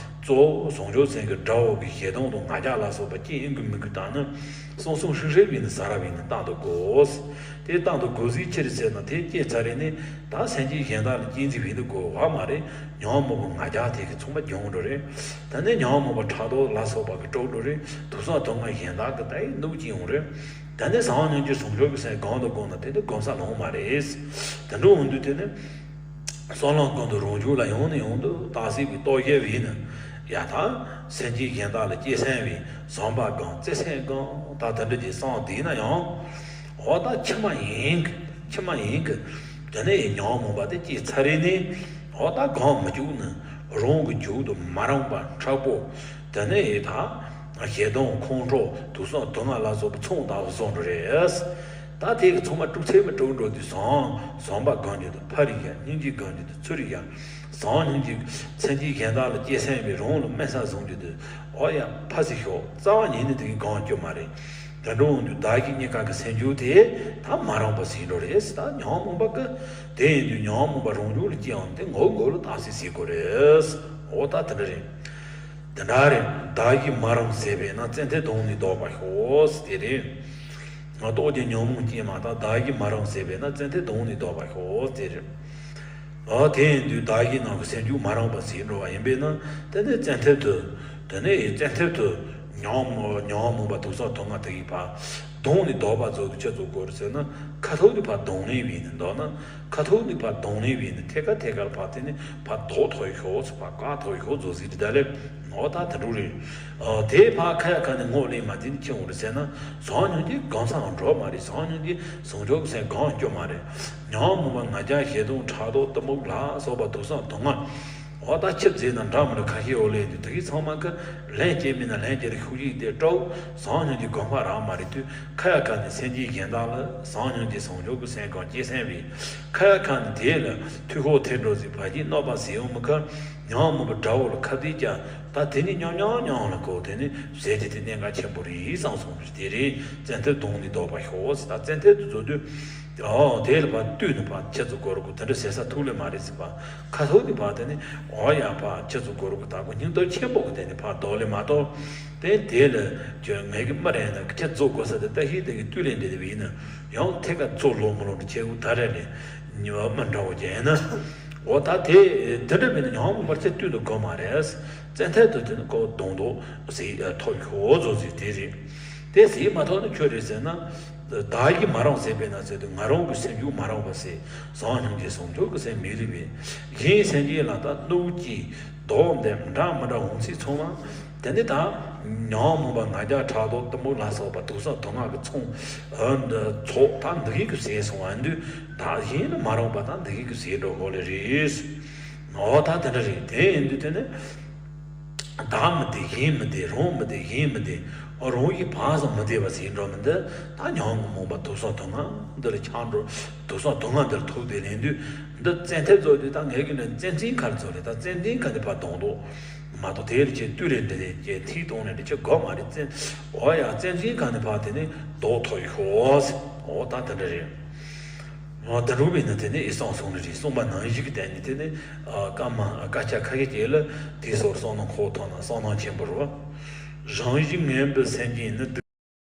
གཙོ་བོ་བྱང་ཆུབ་སེམས་ཀྱི་དགྲ་བོ་གི་ཞེ་སྡང་དང་ང་རྒྱལ་ལ་སོགས་པ་སྐྱེ་ཡིན་གི་མིན་གི་དང་ནི་གསང་གསུམ་ཧྲིག་ཧྲིག་བྱས་ནས་ཟ་ར་བྱས་ནས་བཏང་དུ་དགོས། དེ་བཏང་དུ་དགོས་ཟིག་ཕྱིར་ཟེར་ན་དེ་སྐྱེས་ཚར་རེ་ནས་ད་སེམས་ཅན་གཞན་དག་ལ་སྐྱེ་འཛིན་བྱེད་དུ་དགོས་བ་མ་རེད། ཉོན་མོངས་པ་ང་རྒྱལ་དེ་གི་ཚང་མ་སྦྱོང་འགྲོ་རེད། ད་ནི་ཉོན་མོངས་པ་ཕྲག་དོག་ལ་སོགས་པ་གི་དཀྲུག་འགྲོ་རེད། དུག་གསུམ་དུག་ལྔ་གཞན་དག་གི་ད་ཡི་ནུབ་ཀྱི་ཡོང་རེད། ད་ནི་བྱམས་སྙིང་རྗེ་བྱང་ཆུབ་ཀྱི་སེམས་གང་དང་གང་ན་དེ་ནི་གང་ས་ལོང་མ་རེད། དེ་འདྲ་འོང་དུས་དེ་ནི། བསམ་བློ་ཀུན་ཏུ་རང་རྒྱུད་ལ་ཡང་ནས་ཡང་དུ་བརྟག་དཔྱད་པའི་རྟོག་ཞིབ་བྱས་ནས་ཡ་ད་སེམས་ཅན་གཞན་དག་ལ་སྐྱེ་སེམས་བྱས། བྱམས་པ་སྒོམ་བརྩེ་སེམས་སྒོམ་ད་དེ་འདྲ་ཅིག་བསམ་བསྡད་ན་ཡང་། འོ་ད་ཕྱི་མ་ཡིན་གི། ཕྱི་མ་ཡིན་གི། དེ་ནས་ཉོན་མོངས་པ་དེ་སྐྱེས་ཚར་རེ་ནས་འོ་ད་སྒོམ་མི་བཅུག་ནས་རང་གི་རྒྱུད་དུ་མ་རུངས་པ་མཁྲེགས་པོ། དེ་ནས་ད་ཞེ་སྡང་ཁོང་ཁྲོ་དུག་གསུམ་དུག་ལྔ་ལ་སོགས་པ་ཚང་ལྟ་བུ་བཟོ་འགྲོ་རེད། ད་དེ་གི་ཚང་མ་དཀྲུག་ཚད་མི་དཀྲུག་འགྲོ་དུས་བྱམས། བྱམས་པ་སྒོམ་རྒྱུ་དེ་ཕར་རིག་ཡ། སྙིང་རྗེ་སྒོམ་རྒྱུ་དེ་ཚུར་རིག་ཡ། བྱམས་སྙིང་རྗེ། སེམས་ཅན་གཞན་དག་ལ་སྐྱེ་སེམས་བྱས། རང་ལ་དམན་ས་བཟུང་རྒྱུ་དེ་འོ་ཡ་ཕར་ཟིག་ཤོག་རྩ་བ་ཉིད་ནས་དེ་གི་སྒོམ་རྒྱུ་མ་རེད། དེ་འདྲ་འོང་དུས་བདག་གཞན་གཉིས་ཀ་གི་སེམས་རྒྱུད་དེ་ད་མ་རུངས་པ་ཟིག་འགྲོ་རེད། ད་ཉོན་མོངས་པ་གི་དེ་ཡིན་དུས་ཉོན་མོངས་པ་རང་རྒྱུད་ལ་སྐྱེ་འོང་དེ་ངོ་རྒོལ་ལ་བརྟག་དཔྱད་བྱེད་དགོས་རེད། འོ་ད་དེ་འདྲ་རེད། དེ་འདྲ་རེད། བདག་གཞན་མ་རུངས་ཟད་པས་ན། བཙན་ཐབས་སྡོམ་ནས་བཟློག་པར་ཤོག་དེ་རེད། རྟོག་གེ་ཉོན་མོངས་སྐྱེས་མ་ཐག་བདག་གཞན་མ་རུངས་ཟད་པས་ན། བཙན་ཐབས་སྡོམ་ནས་བཟློག་པར་ཤོག་དེ་རེད། ཨ་དེ་ཡིན་དུས་བདག་གཞན་རྣམས་ཀྱི་སེམས་རྒྱུད་མ་རུངས་པ་ཟད་འགྲོ་བ་ཡིན་པས་ན། དེ་ནས་བཙན་ཐབས་དུ། དེ་ནས་བཙན་ཐབས་དུ་ཉོན་མོངས་ཉོན་མོངས་པ་དུག་གསུམ་དུག་ལྔ་དེ་ཡི་ཕར་སྡོམ་ནས་བཟློག་པ་བཟློག་དུས་ཆི་བཟོ་དགོས་རེད་ཟེར་ན། ཁ་ཐུག་ནས་ཕར་སྡོམ་ལེན་བྱས་ནས་བཟློག་ན། ཁ་ཐུག་ནས་ཕར་སྡོམ་ལེན་བྱས་ནས་ཐད་ཀར་ཐད་ཀར་ཕར་དེ་ནས་ཕར་བཟློག་ཐུབ་ཤོག་ཟེར། ཕར་བཀག་ཐུབ་ཤོག་བཟོ་ཟིག་རེད། ད་ལས་འོ་ད་དེ་འདྲ་རེད། ཨ་དེ་ཕར་ཁ་ཡ་ཁ་ནས་ངོས་ལེན་མ་དེ་ནི་ཆི་འོང་རེད་ཟེར་ན། བྱམས་སྙིང་རྗེ་སྒོམ་སའང་འགྲོ་མ་རེད། བྱམས་སྙིང་རྗེ་བྱང་ཆུབ་སེམས་སྒོམ་རྒྱུ་མ་རེད། ཉོན་མོངས་པ་ང་རྒྱལ་ཞེ་སྡང་ཕྲག་དོག་གཏི་མུག་ལ་སོགས་པ་དུག་གསུམ་དུག་ལྔ། འོ་ད་ཆི་ཟེར་ན་འདྲ་མི་འདྲ་ཁ་ཤས་འོ་ལེན་དུས་དེ་གའི་ཚང་མ་གི་ལན་སྐྱེལ་མིན་ན་ལན་སྐྱེལ་ཤུགས་ཀྱིས་དེ་སྤྲོ། བྱམས་སྙིང་རྗེ་སྒོམ་པ་རག་མ་རེད་དུས། ཁ་ཡ་ཁ་ནས་སེམས་ཅན་གཞན་དག་ལ་བྱམས་སྙིང་རྗེ་བྱང་ཆུབ་ཀྱི་སེམས་སྒོམ་སྐྱེ་སེམས་བྱས། ཁ་ཡ་ཁ་ནས་དེ་ལ་འཐུས་ཤོར་ཐེབས་འགྲོ་ཟིག་བར་གྱི་གནོད་པ་ཟེར་ཡོང་མི་ཁ། ཉོན་མོངས་པའི་དགྲ་བོ་ལ་ཁ་གཏད་བཅག་ད་དེ་ནས་ཉམས་ཉམས་ཉམས་ལ་གོ་དེ་ནས་ཟས་དེ་དེ་གནད་འགག་ཆེན་པོ་རེད་བསམ་སོང་རེད། དེ་རེད། བཙན་ཐབས་སྡོམ་ནས་བཟློག་པར་ཤོག་ཟེར། ད་བཙན་ཐབས་དེ་བཟློག་དུས། ཨོ་དེ་ལ་ཕར་བཏུད་ནས་ཕར་ཁྱེད་ཚོ་གོ་རུ་གོ་དེ་འདྲ་ཟེར་ས་ཐུག་ལེ་མ་རེད་ཟེར་བ། ཁ་ཐུག་ནས་ཕར་དེ་ནས་འོ་ཡ་ཕར་ཁྱེད་ཚོ་གོ་རུ་གོ་ད་གོ་སྙིང་སྟོབས་ཆེན་པོ་གི་དེ་ནས་ཕར་བཟློག་ལེ་མ་གཏོགས། དེ་དེ་ལ་ཁྱོད་ངས་གི་མི་རེད་ན་ཁྱེད་ཚོ་གོ་ས་དེ་ལྟ་ཤེས་དེ་གི་བཏུད་ལེ་འདྲ་དེ་བས་ན་ཡང་ཐད་ཀར་ཚོ་ལོ་མི་ལོ་འདྲ་ཁྱེད་གུ་ད་རེ་ལེ་ཉི་བ་མི་འདྲ་བོ་རྒྱལ་ན། འོ་ད་དེ་དེ་འདྲ་མིན་ན་ཉོན་མོངས་པར་ཚེ་བཏུད་དུ་དགོས་མ་རེད། བཙན་ཐབས་དུ་དེ་ནི་ཁོ་གདོང་དུ་ཟིག་ཐོབ་ཤོག་བཟོ་ཟིག་དེ་རེད། དེ་ཟིག་མ་ཐོབ་ན་ཁྱོད་རེད་ཟེར་ན། བདག་གཞན་མ་རུངས་ཟད་པས་ན་ཟེར་དུས་ང་རང་གི་སེམས་རྒྱུད་མ་རུངས་པ་ཟེར། བྱམས་སྙིང་རྗེ་བྱང་ཆུབ་ཀྱི་སེམས་མི་རིགས་པས། གཞན་སེམས་ཅན་ལ་ད་གནོད་ཀྱི་དོགས་འདི་འདྲ་མི་འདྲ་འོང་ཚེ་ཚང་མ། དེ་ནི་ད་ཉོན་མོངས་པ་ང་རྒྱལ་ཕྲག་དོག་གཏི་མུག་ལ་སོགས་པ་དུག་གསུམ་དུག་ལྔ་གི་ཚོགས་ཨ་འདི་ཚོགས་ད་འདི་གི་ཟད་སོང་བ་འདུག་བདག་གཞན་ལ་མ་རུངས་པ་ད་འདི་གི་ཟད་འགྲོ་གོ་ལེ་རེད། འོ་ད་དེ་འདྲ་རེད། དེ་ཡིན་དུས་དེ་ནི། བདག་མི་བདེ་གཞན་མི་བདེ་རང་མི་བདེ་གཞན་མི་བདེ། རང་གཞན་བར་གསུམ་མི་བདེ་བ་ཟེར་འགྲོ་མི་འདི་ད་ཉོན་མོངས་པ་དུག་གསུམ་དུག་ལྔ་འདི་ལ་ཆགས་འགྲོ། དུག་གསུམ་དུག་ལྔ་འདི་ལ་ཐུག་བསྡད་ལེན་དུས་འདི་བཙན་ཐབས་རྫོགས་དུས་ད་ངས་གི་ནི་བཙན་འཛིན་ཁ་རྫོགས་ལེ། ད་བཙན་འཛིན་ཁ་འདི་ཕར་གདོང་དུ་མ་གཏོགས་དེ་ལ་ཆེ་བཏུད་རེ་འདི་ལས་ཀྱི་ཐིག་གཏོང་རེ་འདི་ཆེ་དགོས་མ་རེད། བཙན་འོ་ཡ་བཙན་འཛིན་ཁ་འདི་ཕར་དེ་ནི་ལྡོག་ཐུབ་ཤོག་འོ་ད་དེ་འདྲ་རེད། ད་རུང་བས་ན་དེ་ནི་ཨི་སང་སོང་ནི་རེད། གསུངས་པ་ནང་བཞིན་གྱི་དེ་ནི་དེ་ནི་སྐར་མ་སྐར་ཆ་ཁ་ཤས་ཀྱི་ལ་དེ་སོར་སོང་ན་ཁོ་ཐོག་ན་སང་ནང་ཆེན་པོ་རུ། རང་བཞིན་ངན་པའི་སེམས་ཅན་ནི་སྡུག་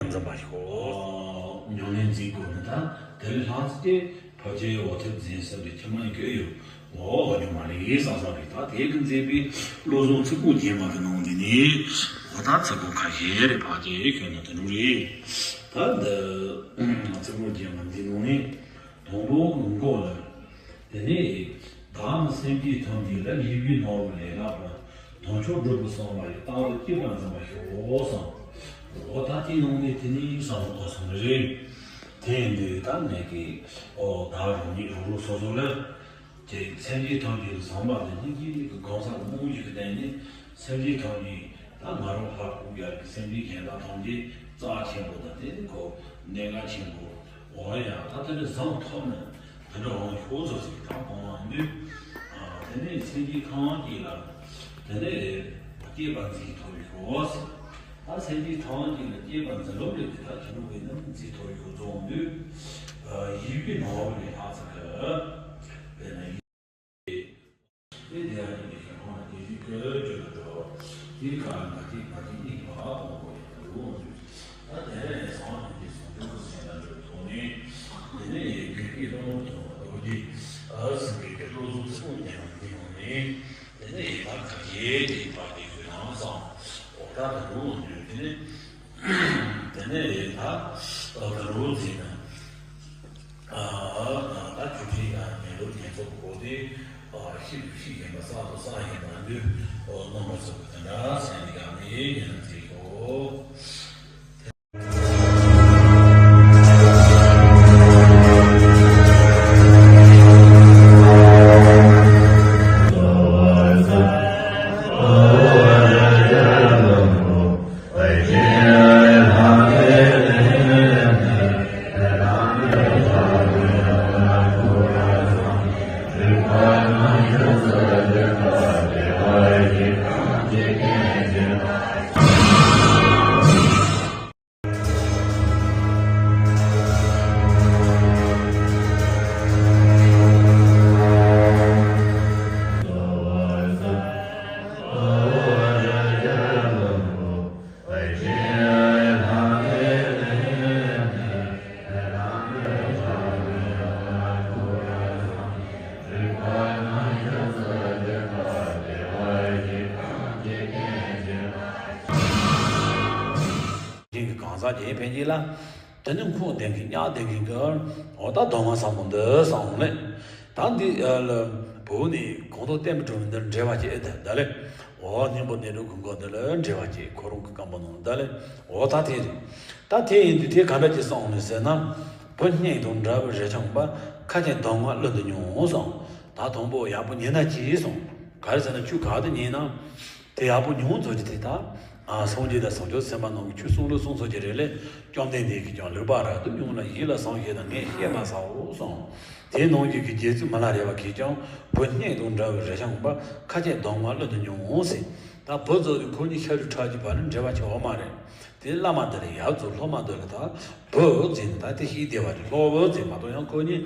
འཛིན་པ་ཤོག་ཉམས་ལེན་འཛིན་དགོས་ནི་ད་དེ་ལས་ལྷག་ཙམ་དེ་ཕལ་ཆེར་འོ་ཐེབས་འཛིན་ས་རེད། ཁྱི་མ་ཡི་གེ་ཡོད་འོ་འོ་ཉོ་མ་རེད་བསམ་བསམ་རེད། ད་དེ་གི་མཛད་པའི་བློ་བཟང་ཚིག་པོ་རྒྱན་མ་གི་ནང་འདི་ནི་འོ་ད་ཚིག་པོ་ཁ་ཤས་རེད། ཕལ་ཆེར་ཁྱོད་ན་དེ་འདྲ་རེད། ད་འདི་ཚིག་པོ་རྒྱན་མ་འདི་ནང་ནས། དང་པོ་གི་མགོ་ལ། དེ་ནས་བདག་ནི་སེམས་ཅན་ཐམས་ཅད་ལ། ཡིད་བཞིན་ནོར་བུ་ལས་ལྷག་པར། དམ་ཆོས་སྒྲུབ་པའི་བསམ་པ་ཡིས། རྟག་ཏུ་གཅེས་པར་འཛིན་པར་ཤོག་གསུངས། འོ་ད་དེའི་ནང་ནས་དེ་ནས་བསམ་བློ་བཏང་སོང་ནི་རེད། དེ་ཡིན་དུས་ད་ངས་ཀྱིས་ཨོ་བདག་རང་ཉིད་རང་རང་སོ་སོ་ལ། དེ་སེམས་ཅན་ཐམས་ཅད་ཀྱི་བསམ་པ་དེ་སྙིང་རྗེ་གི་གང་ཟག་གི་རྨང་གཞི་གི་སྟེང་ནས་སེམས་ཅན་ཐམས་ཅད་ད་ང་རང་ཧ་གོ་ཡག་གི་སེམས་ཅན་གཞན་དག་ཐམས་ཅད་རྩ་ཆེན་པོ་དང་དེ་ནི་ཁོ་གནད་འགག་ཆེན་པོ། འོ་ཡ་ད་དེ་འདྲ་བཟང་ཐོབ་ན་དེ་འདྲ་འོང་ཤོག་ཚོ་ཟིག་ད་གོང་མ་འདུས། དེ་ནས་སེམས་ཅན་ཐམས་ཅད་ལ་དེ་ནས་སྐྱེས་པ་འཛིན་ཐོབ་ཤོག་ཟེར། ད་སེམས་ཅན་ཐམས་ཅད་ལ་སྐྱེས་པ་འཛིན་ལོག་རེད་དེ་ད་ཁྱེད་རང་བས་ན་འཛིན་ཐོབ་ཤོག་རྫོང་འདུས། ཡིད་བཞིན་ནོར་བུ་ལས་ལྷག་ཙམ་གི་དཔེར་ན། དེ་དེ་ཡང་ཡིན་པའི་ཞིང་ཁོང་ལ་དེ་བཞིན་ ཀྱི་ལ་འགྲོ། དེའི་ཁ་ལ་ང་དེའི་ཕ་དེའི་གཉིས་ཀ་ཨ་ཕོ་མོ་ཡིན་ལུགས་འོང་དུས། ད་དེ་ནས་ཡང་ཟང་ངེ་འཛིན་ཟུང་འཇུག་གི་སེམས་ལ་འགྲོ་ཐོག་ནས། དེ་ནས་ཡང་དགེ་བའི་སློབ་མ་དང་རྡོ་རྗེ་ཨ་སེམས་དཔའི་གི་བློ་གཟུགས་ཚེ་དཔག་ཉམས་ལེན་ཡོང་ནས། དེ་ནས་ཡང་ད་ཁ་ཆེ་དེའི་ཕ་དེའི་བུ་ནང་སང་འོ་ད་ད་ལུགས་འོང་དུས་དེ་ནས། དེ་ནས་ད་ཨ་ད་ལུགས་འཛིན་ན། ཨ་ད་ཆུ་ཁྲི་ཨ་མེ་ལོ་ཉེ་ཚོགས་གོ་དེ་ཨ་ཤི་ཤི་ཡིན་པ་ས་དོ་ས་ཡིན་པ་འདུས་ཨོ་རྣམ་པ་ཚོ་གི་དེ་འདྲ་ཟེར་ནི་ག་ནི་ཡིན་ན་ཟེར་གོ། གང་ཟག་རྒྱན་ཕན་གྱི་ལ། དེ་ནི་ཁོང་ལྡན་གྱི་གཉག་ལྡན་གྱི་གི་འོ་ད་གདོང་མ་ཟབ་མོ་འདི་བསམ་ལེ། ད་འདི་ལ་བུ་ནི་གོང་དུ་བསྟན་པའི་སྒྲུང་འདིར་འགྲེལ་བ་བཅས་ཨེ་ད་ད་ལེ། འོ་སྙིང་པོ་གནས་གྲོལ་གྱི་མགོ་འདི་ལ་འགྲེལ་བ་བཅས་ཁོ་རང་གི་བཀའ་པོད་ནང་ད་ལེ། འོ་ད་དེ་རེད། ད་དེ་ཡིན་དུས་དེ་ག་འདྲ་ཅིག་བསམ་ལེ་ཟེར་ན། བུ་སྙིང་དང་འདྲ་བའི་རས་ཆུང་པ། ཁ་ཆེ་གདོང་མ་གླུ་འདི་མྱོང་གསུངས། ད་དང་པོ་ཡག་པོ་ཉན་ན་ཅི་གསུངས། ག་རེ་ཟེར་ན་ཁྱོད་ག་དེ་ཉན་ན། དེ་ཡག་པོ་མྱོང་ཚོད་ཀྱི་དེ་དག་ཨ་སངས་རྒྱས་དང་བྱང་ཆུབ་སེམས་དཔའ་རྣམས་ཀྱིས་ཆོས་གསུང་ལུགས་གསུང་ཚོད་ཀྱི་རེད་ལས། བཅོམ་ལྡན་འདས་ཀྱིས་ཀྱང་ལེགས་པར་རབ་ཏུ་མྱོང་ལ་ཡིད་ལ་ཟུངས་ཤིག་དང་ངས་བཤད་མ་ཚར་གསུངས། དེ་ནང་བཞིན་གྱི་རྗེ་བཙུན་མི་ལ་རས་པ་གིས་ཀྱང་བུ་སྙིང་དང་འདྲ་བའི་རས་ཆུང་པ། ཁ་ཆེ་གདོང་མ་གླུ་འདི་མྱོང་ཟེར། ད་བུ་ཚོ་དེ་ཁོ་གཉིས་ཤ་རུས་ཁྲག་གཅིག་བར་ལ་འབྲེལ་བ་ཆེ་བ་མ་རེད། དེ་བླ་མ་དེ་ལ་ཡབ་ཚོ་སློབ་མ་དེ་ལ་ད་བུ་ཟེར་ནས་ད་དེ་ཤེས་བདེ་བ་རེད། སློབ་བུ་ཟེར་མ་གཏོགས་ཡང་ཁོ་གཉིས་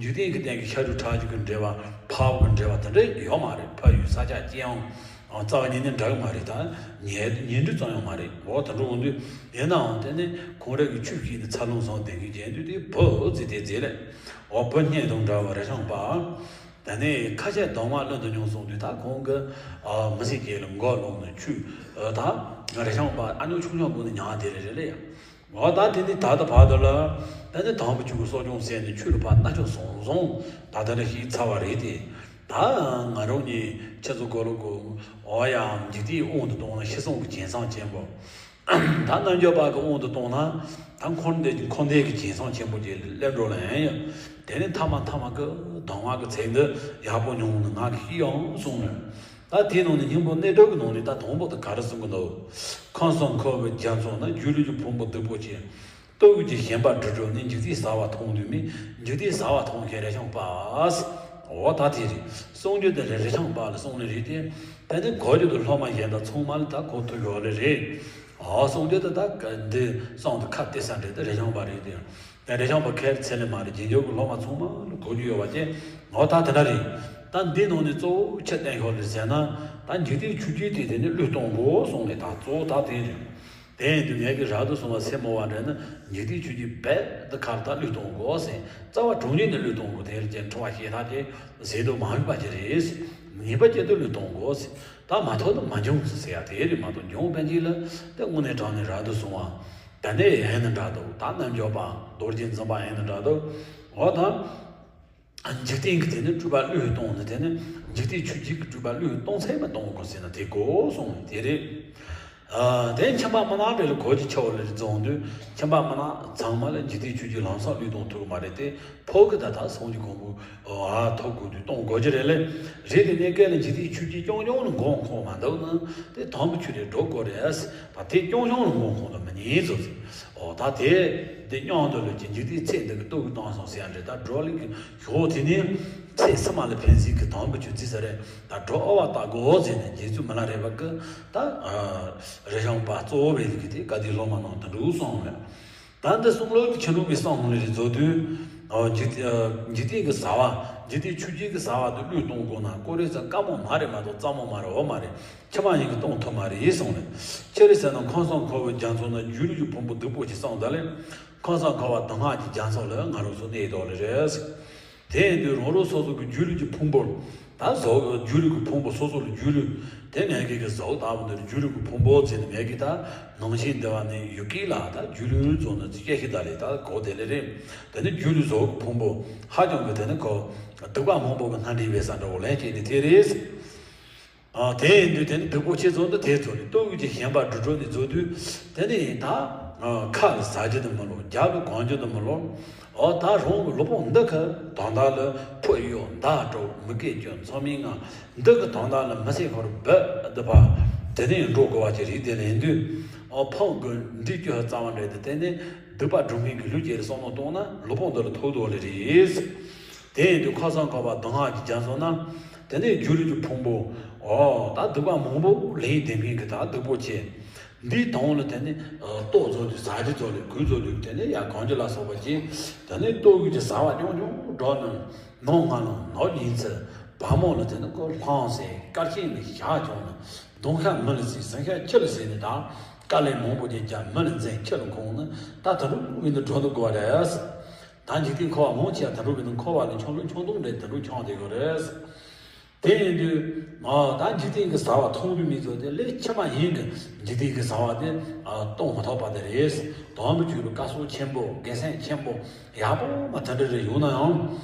འཇིག་རྟེན་གྱི་སྟེང་གི་ཤ་རུས་ཁྲག་གཅིག་གི་འབྲེལ་བ་ཕ་བུ་གི་འབྲེལ་བ་དེ་འདྲ་ཡོད་མ་རེད། ཕ་ཡུལ་ས་ཆ་གཅིག་ཡང་རྩ་བ་ཉིད་ནས་འདྲ་གི་མ་རེད། ད་ཉེ་ཉེ་འབྲེལ་ཙམ་ཡང་མ་རེད། འོ་དེ་འདྲ་འོང་དུས་ཡིན་ནའང་དེ་ནི་ཁོང་རང་གི་ཆོས་བཤད་ནས་འཚར་ལོངས་སོང་བསྡད་མཁན་རྐྱེན་དུས་དེ་བུ་ཟེར་དེ་མཛད་ལེ། འོ་བུ་སྙིང་དང་འདྲ་བའི་རས་ཆུང་པ། དེ་ནས་ཁ་ཆེ་གདོང་མ་གླུ་འདི་མྱོང་གསུངས་དུས་ད་ཁོང་གི་ཨ་མི་ཚེ་གཅིག་ལ་མགོ་ལོག་ནས་ཆུ་ཨ་ད་རས་ཆུང་པ་ཨ་ཉོ་ཆུང་ཆུང་སྒོ་ནས་མྱངས་དེ་རེད་རེད་ལེ་ཡ། འོ་ད་དེ་ནས་ད་ལྟ་བར་དུ་ལ་དེ་ནས་དང་པོ་ཆུ་གི་གསོ་སྐྱོང་ཟེར་ནས་ཆུ་ལ་ཕར་རྣ་ཆུང་སོང་སོང་ད་ལྟ་ནས་ཤེས་ཚར་བ་རེད་དེ། ད་ང་རང་གཉིས་ཁྱེད་ཚོ་སྒོ་ལོག་གོ། འོ་ཡ་འཇིག་རྟེན་དབང་དུ་བཏང་ན་ཤི་གསོན་གྱི་རྒྱུན་བསམ་ཆེན་པོ། ད་རྣལ་འབྱོར་པ་གི་དབང་དུ་བཏང་ན། ད་འཁོར་འདས་ཀྱི་འཁོར་འདས་ཀྱི་རྒྱུན་བསམ་ཆེན་པོ་ཅིག་སླེབས་འགྲོ་ལ་ཡང་ཡང་། དེ་ནི་ཐ་མ་ཐ་མ་གི་གདམས་ངག་གི་ཚིག་འདི་ཡག་པོ་མྱོང་ནས་ང་གིས་ཤེས་ཡོང་གསུངས་ནས། ད་དེའི་ནང་ནས་སྙིང་པོ་གནས་གྲོལ་གྱི་ནང་ནས་ད་དང་པོ་དེ་ག་རེ་གསུང་གི་འདུག་ཁམས་གསུམ་འཁོར་བའི་རྒྱ་མཚོ་ན། སྒྱུ་ལུས་ཀྱི་ཕུང་པོ་སྡུག་པོ་ཆེ། ལྟོ་གོས་ཀྱི་ཞེན་པ་འགྲུབ་འགྲོ་ནས། འཇིག་རྟེན་ཟ་བ་མཐོང་དུས་མིན། འཇིག་རྟེན་ཟ་བ་མཐོང་མཁན་རས་ཆུང་པ། འོ་ད་དེ་རེད། གསུང་རྒྱུ་དེ་རེད། རས་ཆུང་པ་ལ་གསུངས་ནི་རེད་དེ། ད་ནི་གོ་རྒྱུ་དེ་སློབ་མ་གཞན་དག་ཚང་མ་ལ་ད་གོ་ཐུབ་ཡོད་ལེ་རེད། འོ་གསུང་རྒྱུ་དེ་ད་ག་འདི་གསུང་དུ་ཁ་གཏད་ས་འདྲ་དེ་རས་ཆུང་པ་རེད་དེ། ད་རས་ཆུང་པ་ཁེར་ཚེ་ལས་མ་རེད། རྗེས་འཇུག་གི་སློབ་མ་ཚང་མ་ལ་གོ་རྒྱུ་ཡོད་པ་ཅན། འོ་ད་དེ་འདྲ་རེད། ད་འདི་ནང་ནས་གཙོ་བོ་ཆེ་བསྟན་ཤོག་ལེ་ཟེར་ན། ད་འཇིག་རྟེན་ཆོས་བརྒྱད་དེ་དེ་ནི་བློས་གཏོང་དགོས་གསུངས་ནས། ད་གཙོ་བོ་ད་དེ་རེད། དེ་ཡིན་དུས་ངས་ཀྱི་རབ་ཏུ་བྱུང་བ་སེམས་མོ་བ་འདྲ་ནི་འཇིག་རྟེན་ཆོས་ཀྱི་རྦད་དེ་ཁར་ད་བློས་གཏོང་དགོས་ཟེར། རྩ་བ་དྲང་གནས་ནས་བློས་གཏོང་དགོས། དེ་ལ་ཀྱང་ཁྲོ་བ་ཞེ་དྲག་ཅིག་ཟེར་དུ་མ་འོས་པ་ཅིག་རེད། ངེས་པ་ཅན་དུ་བློས་གཏོང་དགོས་ཟེར། ད་མ་ཐོག་ཏུ་མ་འབྱུང་ཟེར་ཡ་དེ་རེད་མ་གཏོགས། འབྱུང་པན་གྱི་ལ་དེ་དངོས་གནས་དྲང་གནས་རབ་ཏུ་བྱུང་བ་དེ་འདྲ་ཡིན་ནི་འདྲ་འདུག་ད་རྣལ་འབྱོར་པ་རྡོ་རྗེ་འཛིན་པ་ཡིན་ནི་འདྲ་འདུག་འོ་ད། འཇིག་རྟེན་གྱི་དེ་ནི་སྤྲུལ་པ་བློས་གཏོང་ནི། དེ་ནི་འཇིག་རྟེན་ཆོས་བརྒྱད་ཀྱི་སྤྲུལ་པ་བློས་གཏོང་ཚད་མ་གཏོང་དགོས་ཟེར་ན་དེ་དགོས་གསུངས་ནས་དེ་རེད། ཨ་དེ་ཁྱིམ་པ་མི་ནག་པའི་ལ་གོ་ཅི་ཆེ་བ་ལ་རེ་བརྫོང་དུས། ཁྱིམ་པ་མི་ནག་ཚང་མ་ལ་འཇིག་རྟེན་ཆོས་བརྒྱད་ལམ་སང་བློས་གཏོང་ཐུབ་ཀྱི་མ་རེད་དེ། ཕོ་གི་ད་ད་སངས་རྒྱས་གོང་བུ་ཨ་ཐོབ་དགོས་དུས་གཏོང་དགོས་ཀྱི་རེད་ལེ། རེད་དེ་ནས་སྐད་ལ་འཇིག་རྟེན་ཆོས་བརྒྱད་རྐྱང་རྐྱང་ལ་མགོ་འཁོར་མ་འདུག་ན། དེ་དམ་པའི་ཆོས་ལས་འགྲོ་དགོས་རེད། ད་དེ་རྐྱང་རྐྱང་ལ་མགོ་འཁོར་ལ་མི་ཉན་ཟེར་ཟེར། འོ་ད་དེ་འདི་སྙིང་དུ་ལོས་ཀྱི་འཇིག་རྟེན་ཚེ་འདི་གི་ལྟོ་གོས་གཏོང་སོང་ཟེར་ཡ་འདྲ། ད་འགྲོ་ལུགས་ཀྱི་ཞོག་དེ་ནས་ཚེ་ཕྱི་མ་ལ་ཕན་སྲིད་ཀྱི་དམ་པའི་ཆོས་བརྩི་ས་རེད། ད་འགྲོ་ཨ་བ་ལྟ་དགོས་ཟེར་ནས་རྗེ་བཙུན་མི་ལ་རས་པ་གི་ད་རས་ཆུང་པ་གཙོ་བོ་བའི་ལུགས་ཀྱི་དེ་བཀའ་དྲིན་སློབ་མ་རྣམས་དུ་འགྲོ་གསུངས་མོད། ད་འདི་གསུང་ལུགས་ཀྱི་ཕྱི་ལུགས་ཀྱི་གསུང་ལས་རེ་བཟོ་དུས། འཇིག་འཇིག་རྟེན་གྱི་བྱ་བ་ འཇིག་རྟེན་ཆོས་བརྒྱད་ཀྱི་ཟ་བ་དེ་བློས་གཏོང་དགོས་ན་ཀོ་རེ་ཟ་དཀའ་མོ་མ་རེད་མ་གཏོགས་རྩ་མོ་མ་རེད། འོ་མ་རེད། ཁྱི་མ་ཡིན་གྱི་གཏོང་ཐུབ་མ་རེད་གསུངས་ནས། ཅི་རེད་ཟེར་ན་ཁམས་གསུམ་འཁོར་བའི་རྒྱ་མཚོ་ན་སྒྱུ་ལུས་ཀྱི་ཕུང་པོ་སྡུག་པོ་ཅིག་གསུངས་ད་ལེ། ཁམས་གསུམ་འཁོར་བ་སྡུག་བསྔལ་གྱི་རྒྱ་མཚོ་ལ་ང་རང་ཚོ་གནས་ཡོད་ལེ་རེད། དེ་ཡིན་དུས་རང་རང་སོ་སོ་གི་སྒྱུ་ལུས་ཀྱི་ཕུང་པོ། ད་གཟུགས་སྒྱུ་ལུས་ཀྱི་ཕུང་པོ་སོ་སོ་ལ་སྒྱུ་ལུས། དེ་ངེད་ཀྱི་གཟུགས་ལྟ་བུ་འདིར་སྒྱུ་ལུས་ཀྱི་ཕུང་པོ་ཟེར་ནས་ངེད་ཀྱི་ད་ནང་བཞིན་འདི་བ་ནི་ཡུལ་སྐད་ལ་ད་སྒྱུ་ལུས་ཚོ་ནི་ཅི་སྐད་ཞིག་ད་ལས་ད་གོ་དེ་ལས་རེད། དེ་ནི་སྒྱུ་ལུས་གཟུགས་ཀྱི་ཕུང་པོ་ཧ་ཅང་གི་དེ་ནི་གོ། སྡིག་པ་མང་པོ་གི་སྣ་འདྲེན་བས་ས་འདྲ་བོ་ལན་བྱས་ནས་དེ་རེད། ཨ། དེ་ཡིན་དུས་དེ་ནི་སྡིག་པོ་ཆེ་ཚོགས་འདི་དེ་ཚོ་ནི་ལྟོ་གོས་ཀྱི་ཞེན་པ་འགྲོ་འགྲོ་ནས་རྫོགས་དུས་དེ་ནི་ད་ཁ་ལ་ཟ་རྒྱུ་དུ་མི་ལོ། རྒྱབ་ལ་གོན་རྒྱུ་དུ་མི་ལོ། འོ་ད་རང་གི་ལུས་ཕུང་འདི་ཁ་དོན་དག་ལ་ཕོ་གཡོག་མདའ་དྲུག་མི་སྐད་ཅོ་མཚོ་མིའི་ངང་འདི་གི་དོན་དག་ལ་མི་སེར་ཁོར་སྦི་འདི་བ་དེ་ནི་འགྲོ་དགོས་པ་ཅིག་རེད། དེ་ལས་དུས་འོ་ཕུང་གི་འདི་ཀྱི་རྩ་བ་འདྲེ་དེ་དེ་ནི་སྡིག་པ་སྒྲུབ་མཁན་གྱི་ལུས་ཀྱི་བསམ་བློ་གཏོང་ན་ལུས་ཕུང་འདི་ལ་ཐུག་དོ་ལེ་རེད། དེ་ཡིན་དུས་ཁམས་གསུམ་འཁོར་བ་སྡུག་བསྔལ་གྱི་རྒྱ་མཚོ་ན། དེ་ནས་སྒྱུ་ལུས་ཀྱི་ཕུང་པོ། འོ་ད་སྡིག་པ་མང་པོ་ལེན་བསྡད་མཁན་གྱི་ད་སྡིག་པོ་ཆེ། འདིའི་དོན་ལ་དེ་ནས་ལྟོ་རྫོགས་དུས་ཟ་རྒྱུ་རྫོགས་ལས་གོས་རྫོགས་དུས་དེ་ནས་ཡར་གང་ཅི་ལ་སོགས་པ་ཅིག་དེ་ནས་ལྟོ་གོས་ཀྱི་ཟ་བ་རྐྱང་རྐྱང་སྒྲོག་ནས་ནམ་སྔ་ལ་ནམ་ཉིན་ཚེ་བ་མོ་ལ་དེ་ནས་ཁོ་ལྷང་སེ་དཀར་ཆེན་ལ་ཞག་བྱུང་ནས་གདོང་ཤ་མི་ལ་གཟིགས། སེམས་ཤ་ཁྱི་ལ་གཟིགས་ནས་ད་དཀའ་ལས་མང་པོ་ཅིག་རྒྱབ་མི་ལ་འཛེམ་ཁྱི་ལ་འཁོན་ནས་ད་ད་རུང་མི་འདི་འགྲོ་འདུག་དགོས་པ་རེད། ད་འཇིག་རྟེན་འཁོར་བ་མང་ཆེ་བ་དུད་འགྲོ་བའི་ནང་འཁོར་བ་ལས་ཆུང་ལོས་ཆུང་དུ་འདྲེ་དུད་འགྲོ་ཆུང་དེ་གོ་རེད། དེ་ཡིན་དུས་ཨ་ད་འཇིག་རྟེན་གྱི་ཟ་བ་མཐོང་རྒྱུ་མི་ཚོ་དེ་ལས་ཁྱི་མ་ཡིན་གྱི་འཇིག་རྟེན་གྱི་ཟ་བ་དེ་ཨ་གཏོང་མ་ཐུབ་པ་དེ་རེད། དམ་པའི་ཆོས་ལ་བཀའ་སྲོལ་ཆེན་པོ་དགེ་མཚན་ཆེན་པོ་ཡག་པོ་མ་དེ་འདྲ་རེ་ཡོང་ན་ཡང་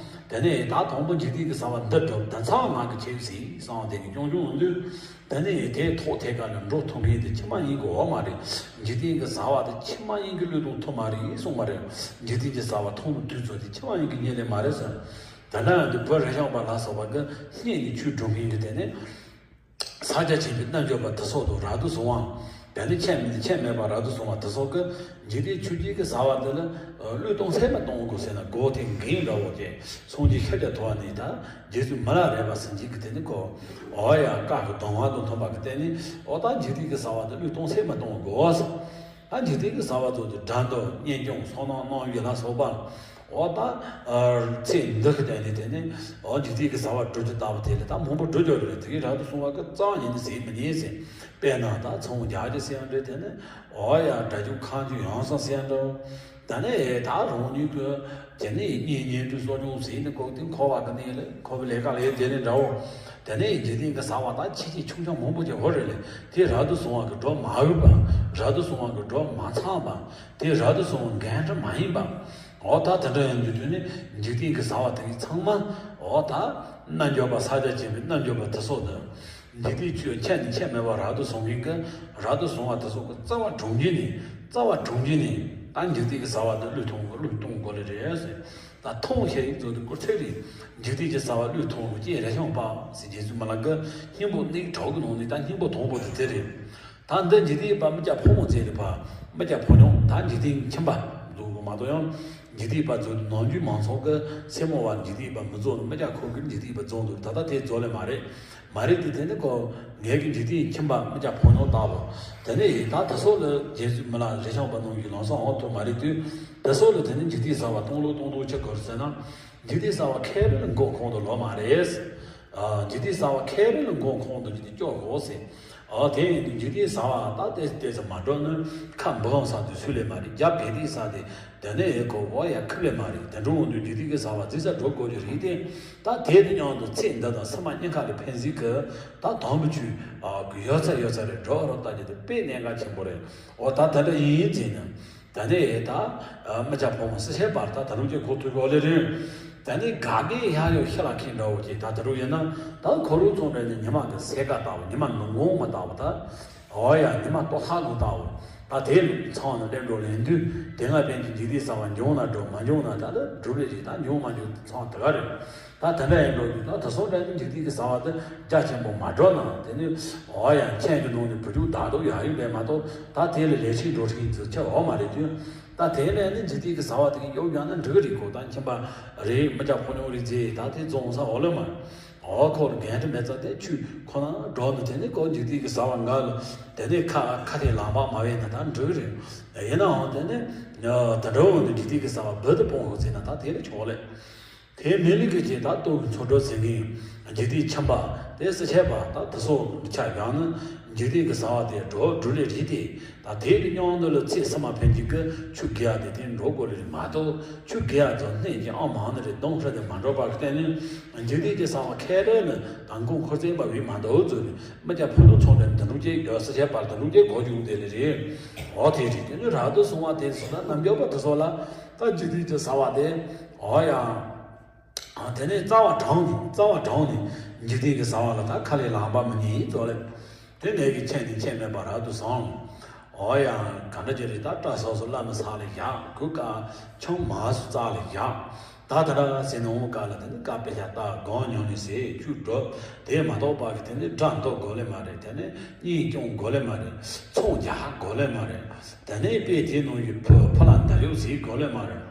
དེ་ནས་ད་དང་པོ་འཇིག་རྟེན་གྱི་ཟ་བ་འདི་སྒྲུབ་དེ་ཚང་ང་གི་ཆེ་ཟིག་བསམ་དེ་གི་སྐྱོང་སྐྱོང་འོང་དུས། དེ་ནས་དེའི་ཐོག་ཐད་ཀ་ལ་འགྲོ་ཐུབ་མཁན་དེ་ཁྱི་མ་ཡིན་གྱི་འོ་མ་རེད། འཇིག་རྟེན་གྱི་ཟ་བ་དེ་ཁྱི་མ་ཡིན་གྱི་བློས་གཏོང་ཐུབ་མ་རེད་གསུངས་པ་རེད། འཇིག་རྟེན་གྱི་ཟ་བ་མཐོང་བའི་དུས་ཚོད་དེ་ཁྱི་མ་ཡིན་གྱི་ཉིན་རེ་མ་རེད་ཟེར། དེ་འདྲ་ཡང་དུ་བོད་རེ་ཞང་པ་ལ་སོགས་པ་གི་སྙན་གྱི་ཆོས་སྒྲུབ་མཁན་གྱི་དེ་ནས་ས་སྐྱ་ཆེན་པོའི་རྣལ་འབྱོར་པ་དེ་སོགས་དང་རབ་ཏུ་བྱུང་བ། དེ་ནས་ཁྱད་མེད་ཁྱད་མེད་པ་རབ་ཏུ་བྱུང་བ་དེ་སོགས་ཀྱིས་འཇིག་རྟེན་ཆོས་བརྒྱད་ཀྱི་ཟ་བ་འདི་ལ་བློས་གཏོང་ཚད་མ་གཏོང་དགོས་ཟེར་ན་སྒོ་དེ་འགེངས་འདྲ་བོ་དེ་སངས་རྒྱས་ཤཱཀྱ་ཐུབ་པ་ནས་ད་རྗེ་བཙུན་མི་ལ་རས་པ་ཟེར་མཁན་གྱི་དེ་ནི་ཁོ་འོ་ཡ་བཀའ་གི་གདམས་ངག་དང་མཐུན་པ་གི་སྟེང་ནས་འོ་ད་འཇིག་རྟེན་གྱི་ཟ་བ་འདི་བློས་གཏོང་ཚད་མ་གཏོང་དགོས། ད་འཇིག་རྟེན་གྱི་ཟ་བ་ཚོ་དེ་དགྲ་འདུལ་གཉེན་སྐྱོང་སོ་ནམ་གནང་ཡུལ་ལ་སོགས་པ། འོ་ད། ཨ། ཚེ་འདི་གི་སྟེང་ནས་དེ་ནས་འོ་འཇིག་རྟེན་གྱི་ཟ་བ་སྒྲུབ་རྒྱུ་ལྟ་བུ་དེ་ལས་ད་མང་པོ་སྒྲུབ་རྒྱུ་རེད། དེ་གའི་རབ་ཏུ་བྱུང་བ་གི་རྩ་བ་ཉིད་ནས་ཟིན་མི་ཉན་ཟེར། དཔེར་ན་ད་ཚོང་རྒྱག་རྒྱུ་ཟེར་ཡང་འདྲ། དེ་ནས་འོ་ཡ་དགྲ་རྒྱུག་ཁ་རྒྱུག་ཡང་སང་ཟེར་ཡང་འདྲ། ད་ནས་ད་རང་ཉིད་ཀྱི་དེ་ནས་གཉེན་ཉེ་དུས་གསོ་སྐྱོང་ཟེར་ནས་ལྐོག་དེ་འཁོར་བ་གི་གནས་ལས་འཁོར་བའི་ལས་ཀ་ལས་དེ་ནས་འདྲ་བོ། དེ་ནས་འཇིག་རྟེན་གྱི་ཟ་བ་ད་ཆེ་ཆེ་ཆུང་ཆུང་མང་པོ་ཅིག་ཧོ་རེ་ལས་དེ་རབ་ཏུ་བྱུང་བ་གི་སྒྲུབ་མ་འོས་པ། རབ་ཏུ་བྱུང་བ་གི་སྒྲུབ་མ་ཚང་བ། དེ་རབ་ཏུ་བྱུང་བ་འགན་འཁྲི་མ་ཡིན་པ། འོ་ད་དེ་འདྲ་ཡིན་དུས་དུས་ནི་འཇིག་རྟེན་གྱི་ཟ་བ་དེ་གའི་ཚང་མ་འོ་ད་རྣལ་འབྱོར་པ་ས་སྐྱ་ཆེན་པོའི་རྣལ་འབྱོར་པ་དེ་སོགས་དང་། འཇིག་རྟེན་ཆོས་ཁྱད་ནས་ཁྱད་མེད་པ་རབ་ཏུ་བྱུང་མཁན་གྱི་རབ་ཏུ་བྱུང་བ་དེ་སོགས་ཀྱི་རྩ་བ་དྲུང་འཇུག་ནས་རྩ་བ་དྲུང་འཇུག་ནས་ད་འཇིག་རྟེན་གྱི་ཟ་བ་དེ་བློས་གཏོང་དགོས་བློས་གཏོང་དགོས་ལེ་རེད་ཟེར། ད་མཐོང་ཤེས་ཡིན་ཚོ་དེ་སྐུར་ཚེ་རིང་འཇིག་རྟེན་གྱི་ཟ་བ་བློས་གཏོང་དགོས་ཀྱི་རེ་ཞང་པ་ཟེར་རྗེ་བཙུན་མི་ལ་གི་སྙིང་པོ་སྣེ་དྲུག་གི་ནང་ནས་ད་སྙིང་པོ་དང་པོ་དེ་དེ་རེད། ད་འདི་འཇིག་རྟེན་པ་མི་སྐྱ་ཕོ་མོ་ཟེར་ལེ་བ། མི་སྐྱ་ཕོ་ཉོ་ད་འཇིག་རྟེན་ཁྱིམ་པ་འདུག་གི་མ་གཏོགས་ཡང་འཇིག་རྟེན་པ་ཚོ་ནམ་རྒྱུན་མང་ཚོགས་ཀྱི་སེར་མོ་བ་འཇིག་རྟེན་པ་མི་རྫོགས་ནི་མི་སྐྱ་ཁོ་གི་འཇིག་རྟེན་པ་རྫོགས་འདུག་ད་ལྟ་དེ་རྫོགས་ལེ་མ་རེད། མ་རེད་དེ་དེ་ནི་ཁོ་ངེད་ཀྱི་འཇིག་རྟེན་ཁྱིམ་པ་མི་སྐྱ་ཕོ་ཉོ་ལྟ་བུ། དེ་ནི་ད་དེ་སོགས་ལ་རྗེ་བཙུན་མི་ལ་རེ་ཞང་པ་ནང་གི་ལམ་སང་འོང་ཐུབ་མ་རེད་དུས། དེ་སོགས་ལ་དེ་ནི་འཇིག་རྟེན་གསར་བ་གཏོང་ལུགས་གཏོང་ལུགས་ཆི་དགོས་ཟེར་ན། འཇིག་རྟེན་གསར་བ་ཁེ་རེ་ལ་མགོ་ཁོང་དུ་ལོ་མ་རེད། ཨ། འཇིག་རྟེན་གསར་བ་ཁེ་རེ་ལ་མགོ་ཁོང་དུ་འཇིག་རྟེན་སྐྱོ་གོ་ཟེར། ཨ། དེ་ཡིན་དུས་འཇིག་རྟེན་གསར་བ་ད་ལྟའི་ལྟས་ཙམ་མ་འགྲོ་ན་ཁ་འབུ་བང་ས་དུ་སུ་ལས་མ་རེད། རྒྱ་བལ་དེ་ས་དེ་དེ་ནས་ཡེ་གོ་བོ་ཡ་ཁུ་ལས་མ་རེད། དེ་འགྲོ་འོང་དུས་འཇིག་རྟེན་གྱི་གསར་བ་རྫི་ས་འགྲོ་དགོས་རྒྱུ་རེད་དེ། ད་དེ་དང་མཉམ་དུ་ཚེ་འདི་དང་སེམས་མ་གཉིས་ཀ་ལ་ཕན་ཟིག་གི་ད་དམ་པའི་ཆོས་ཡོད་ཚད་ཡོད་ཚད་རེ་འགྲོ་རོགས་ལྟ་རྒྱུ་དེ་དཔེ་གནད་འགག་ཆེན་པོ་རེད། འོ་ད་དེ་འདྲ་ཡིན་ཡིན་ཟེར་ན། ད་ནི་ད་མི་སྐྱ་ཕོ་མོ་སུ་བྱེད་པར་ད་ད་རུང་ཀྱི་གོ་ཐུབ་ཡོད་ལེ་རེད། ད་ནི་དགའ་དགའི་ཡ་ཡོ་ཤི་ལ་ཁྱེད་འདྲ་བོ་ཅིག་ད་ད་རུང་ཡིན་ན་ད་ཁོ་རུ་ཚོང་འདྲ་ནི་ཉི་མ་གི་སེ་ཀ་ལྟ་བུ་ཉི་མ་ནུབ་ངོ་མ་ལྟ་བུ་ད། འོ་ཡ་ཉི་མ་ལྟོ་ལྷག་ལུག་ལྟ་བུ། ད་དེ་ཚང་ནི་ལེན་འགྲོ་ལེན་དུས་དེ་སྔ་ཕན་གྱི་འཇིག་རྟེན་གསར་བ་འབྱུང་ན་འགྲོ་མ་འབྱུང་ན་ད་ལ་སྒྲུབ་རེ་ཅིག་ད་འབྱུང་མ་འབྱུང་ཚང་དེ་ག་རེད། ད་དེ་འདྲ་ཡིན་འགྲོ་རྒྱུ་ད་དེ་སོང་འདྲ་ནི་འཇིག་རྟེན་གྱི་གསར་བ་དེ་རྒྱ་ཆེན་པོ་མ་འགྲོ་ན་དེ་ནི་འོ་ཡ་མཁྱེན་གྱི་ནང་ནས་བུ་ཕྲུག་བདག་སྡུག་ཡག་ཡོད་པས་མ་གཏོགས་ད་དེ་ལས་ལས་ཤིག་འགྲོ་ཤིག་ཡིན་ཚུལ་ཁྱབ་འོ་མ་རེད་དུས། ད་དེ་ལས་ནི་འཇིག་རྟེན་གྱི་གསར་བ་དེ་གི་གཡོ་བཞག་ན་འགྲིག་གི་རེད་གོ་ད་ཁྱིམ་པ་རེད་མི་སྐྱ་ཕོ་ཉོ་རེད་ཟེར་ད་དེ་རྫོང་ས་འོ་ལོ་མ་འོ་ཁོ་ལ་འགན་འཁྲི་མེད་ཙང་དེ་ཆུ་ཁོ་ན་འགྲོ་ནི་དེ་ནི་ཁོ་འཇིག་རྟེན་གྱི་གསར་བ་འགའ་ལ་དེ་ནི་ཁ་ཁ་དེ་ལམ་པ་མ་བས་ན་ད་འགྲིག་གི་རེད། ཡིན་ནའང་དེ་ནི་ད་འགྲོ་འོང་དུ་འཇིག་རྟེན་གྱི་གསར་བ་སྦུ་དུ་སྤོང་ཧོ་ཟེར་ན་ད་དེ་ལས་ཆོག་ལེ། དེ་མི་ལུས་ཀྱི་རྗེས་ད་ལྟོ་གི་འཚོ་གྲོགས་ཟེར་མཁན་འཇིག་རྟེན་ཁྱིམ་པ་དེ་སུ་བྱས་པ་ད་དེ་སོགས་ཆ་བཞག་ན་འཇིག་རྟེན་གྱི་ཟ་བ་དེ་འགྲོ་འགྲོ་ལས་རིགས་ཏེ། ད་དེ་གི་སྙིང་དུ་ལ་ཚེ་སྲིད་མ་ཕན་གྱི་གི་ཆུ་རྒལ་ཡ་དེ་དེ་འགྲོ་དགོས་རེད་མ་གཏོགས། ཆུ་རྒལ་ཡ་ཚོ་སྣེ་གྱི་ཨང་མང་ནི་རེད། གདོང་ཧྲ་དེ་མ་འགྲོ་བ་གི་སྟེང་ནས་འཇིག་རྟེན་གྱི་ཟ་བ་ཁེ་རེ་ནི་དང་ཀུན་འཁོར་བཙན་པ་བས་མ་འདོད་ཚོད་ནི་མི་སྐྱ་ཕུ་ནུ་ཚོང་འདྲ་འདི་འདྲ་ཅིག་ཡོད་ས་བྱས་པར་འདི་འདྲ་ཅིག་གོ་རྒྱུ་དེ་ལས་རེད། འོ་དེ་རེད། དེ་ནི་རབ་ཏུ་བྱུང་བ་དེ་ཚོ་ན་རྣམ་རྒྱལ་པ་དེ་ཚོ་ལ་ད་འཇིག་རྟེན་གྱི་ཟ་བ་དེ་འོ་ཡང་། དེ་ནས་རྩ་བ་དྲངས་ནས་རྩ་བ་དྲངས་ནས་འཇིག་རྟེན་གྱི་ཟ་བ་ལ་ད་ཁ་ལས་ལངས་པ་མི་ཉན་ཙོག་ལེ། དེ་ནས་ཀྱི་ཁྱེད་ནི་ཁྱེད་མེད་པ་རབ་ཏུ་བྱུང་། འོ་ཡང་ག་འདྲ་ཅི་རེད། ད་སྐྲ་སོ་སོ་བླ་མའི་ས་ལ་བཞག་གུས་ཀ་ཆང་མ་སུ་རྩ་ལ་བཞག་ད་ད་ར་ཟེར་ནས་འོང་ཀ་ལ་དེ་ནི་ཀ་དཔེ་ཆ་ལྟ་སྒོམ་ཉམས་ལེན་ཟེར་ཆུ་སྒྲུབ་དེ་མ་གཏོགས་པ་གི་དེ་ནི་དགྲ་འདུལ་དགོས་ལེ་མ་རེད། དེ་ནི་གཉེན་སྐྱོང་དགོས་ལེ་མ་རེད། ཚོང་རྒྱག་དགོས་ལེ་མ་རེད། དེ་ནི་དཔེ་དེ་ནང་གི་བུ་ཕོ་ལ་འདར་ཡོད་ཟེར་དགོས་ལེ་མ་རེད།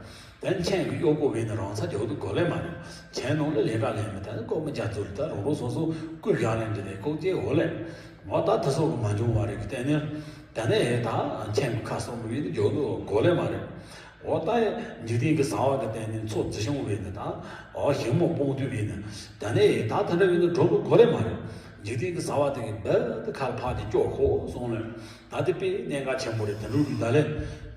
དེ་མཆན་གྱི་གཡོག་པོ་བས་ནི་རང་ས་རྒྱག་ཏུ་དགོས་ལེ་མ་རེད། མཆན་ནང་ལ་ལས་ཀ་ལས་མི་དེ་ནི་ལྐོག་མི་རྒྱ་མཚོ་ལ་ད་རང་རང་སོ་སོ་སྐུ་བཞག་ལེན་འདི་ནས་ལྐོག་ཅེས་འོ་ལེ། མོ་ད་དེ་སོགས་ཀྱི་མ་འབྱུང་བ་རིགས་ཀྱི་སྟེང་ནས་དེ་ནས་ད་མཆན་གྱི་ཁ་གསུམ་པོ་བས་ནི་རྒྱག་ཏུ་དགོས་ལེ་མ་རེད། འོ་ད་འཇིག་རྟེན་གྱི་ཟ་བ་གི་སྟེང་ནས་མཚོ་རྩི་ཤིང་བས་ནི་ད་འོ་ཞིང་རྨོ་སྤང་དུས་བས་ནི་དེ་ནས་ད་དེ་འདྲ་བས་ནི་འགྲོ་དགོས་དགོས་ལེ་མ་རེད། འཇིག་རྟེན་གྱི་ཟ་བ་དེ་གི་རྦད་དེ་ཁ་ལ་ཕར་དེ་སྐྱོ་ཤོག་གསུངས་ལེ། ད་དེ་དཔེ་གནད་འགག་ཆེན་པོ་རེད། དེ་འགྲོ་རྒྱུ་ད་ལེ།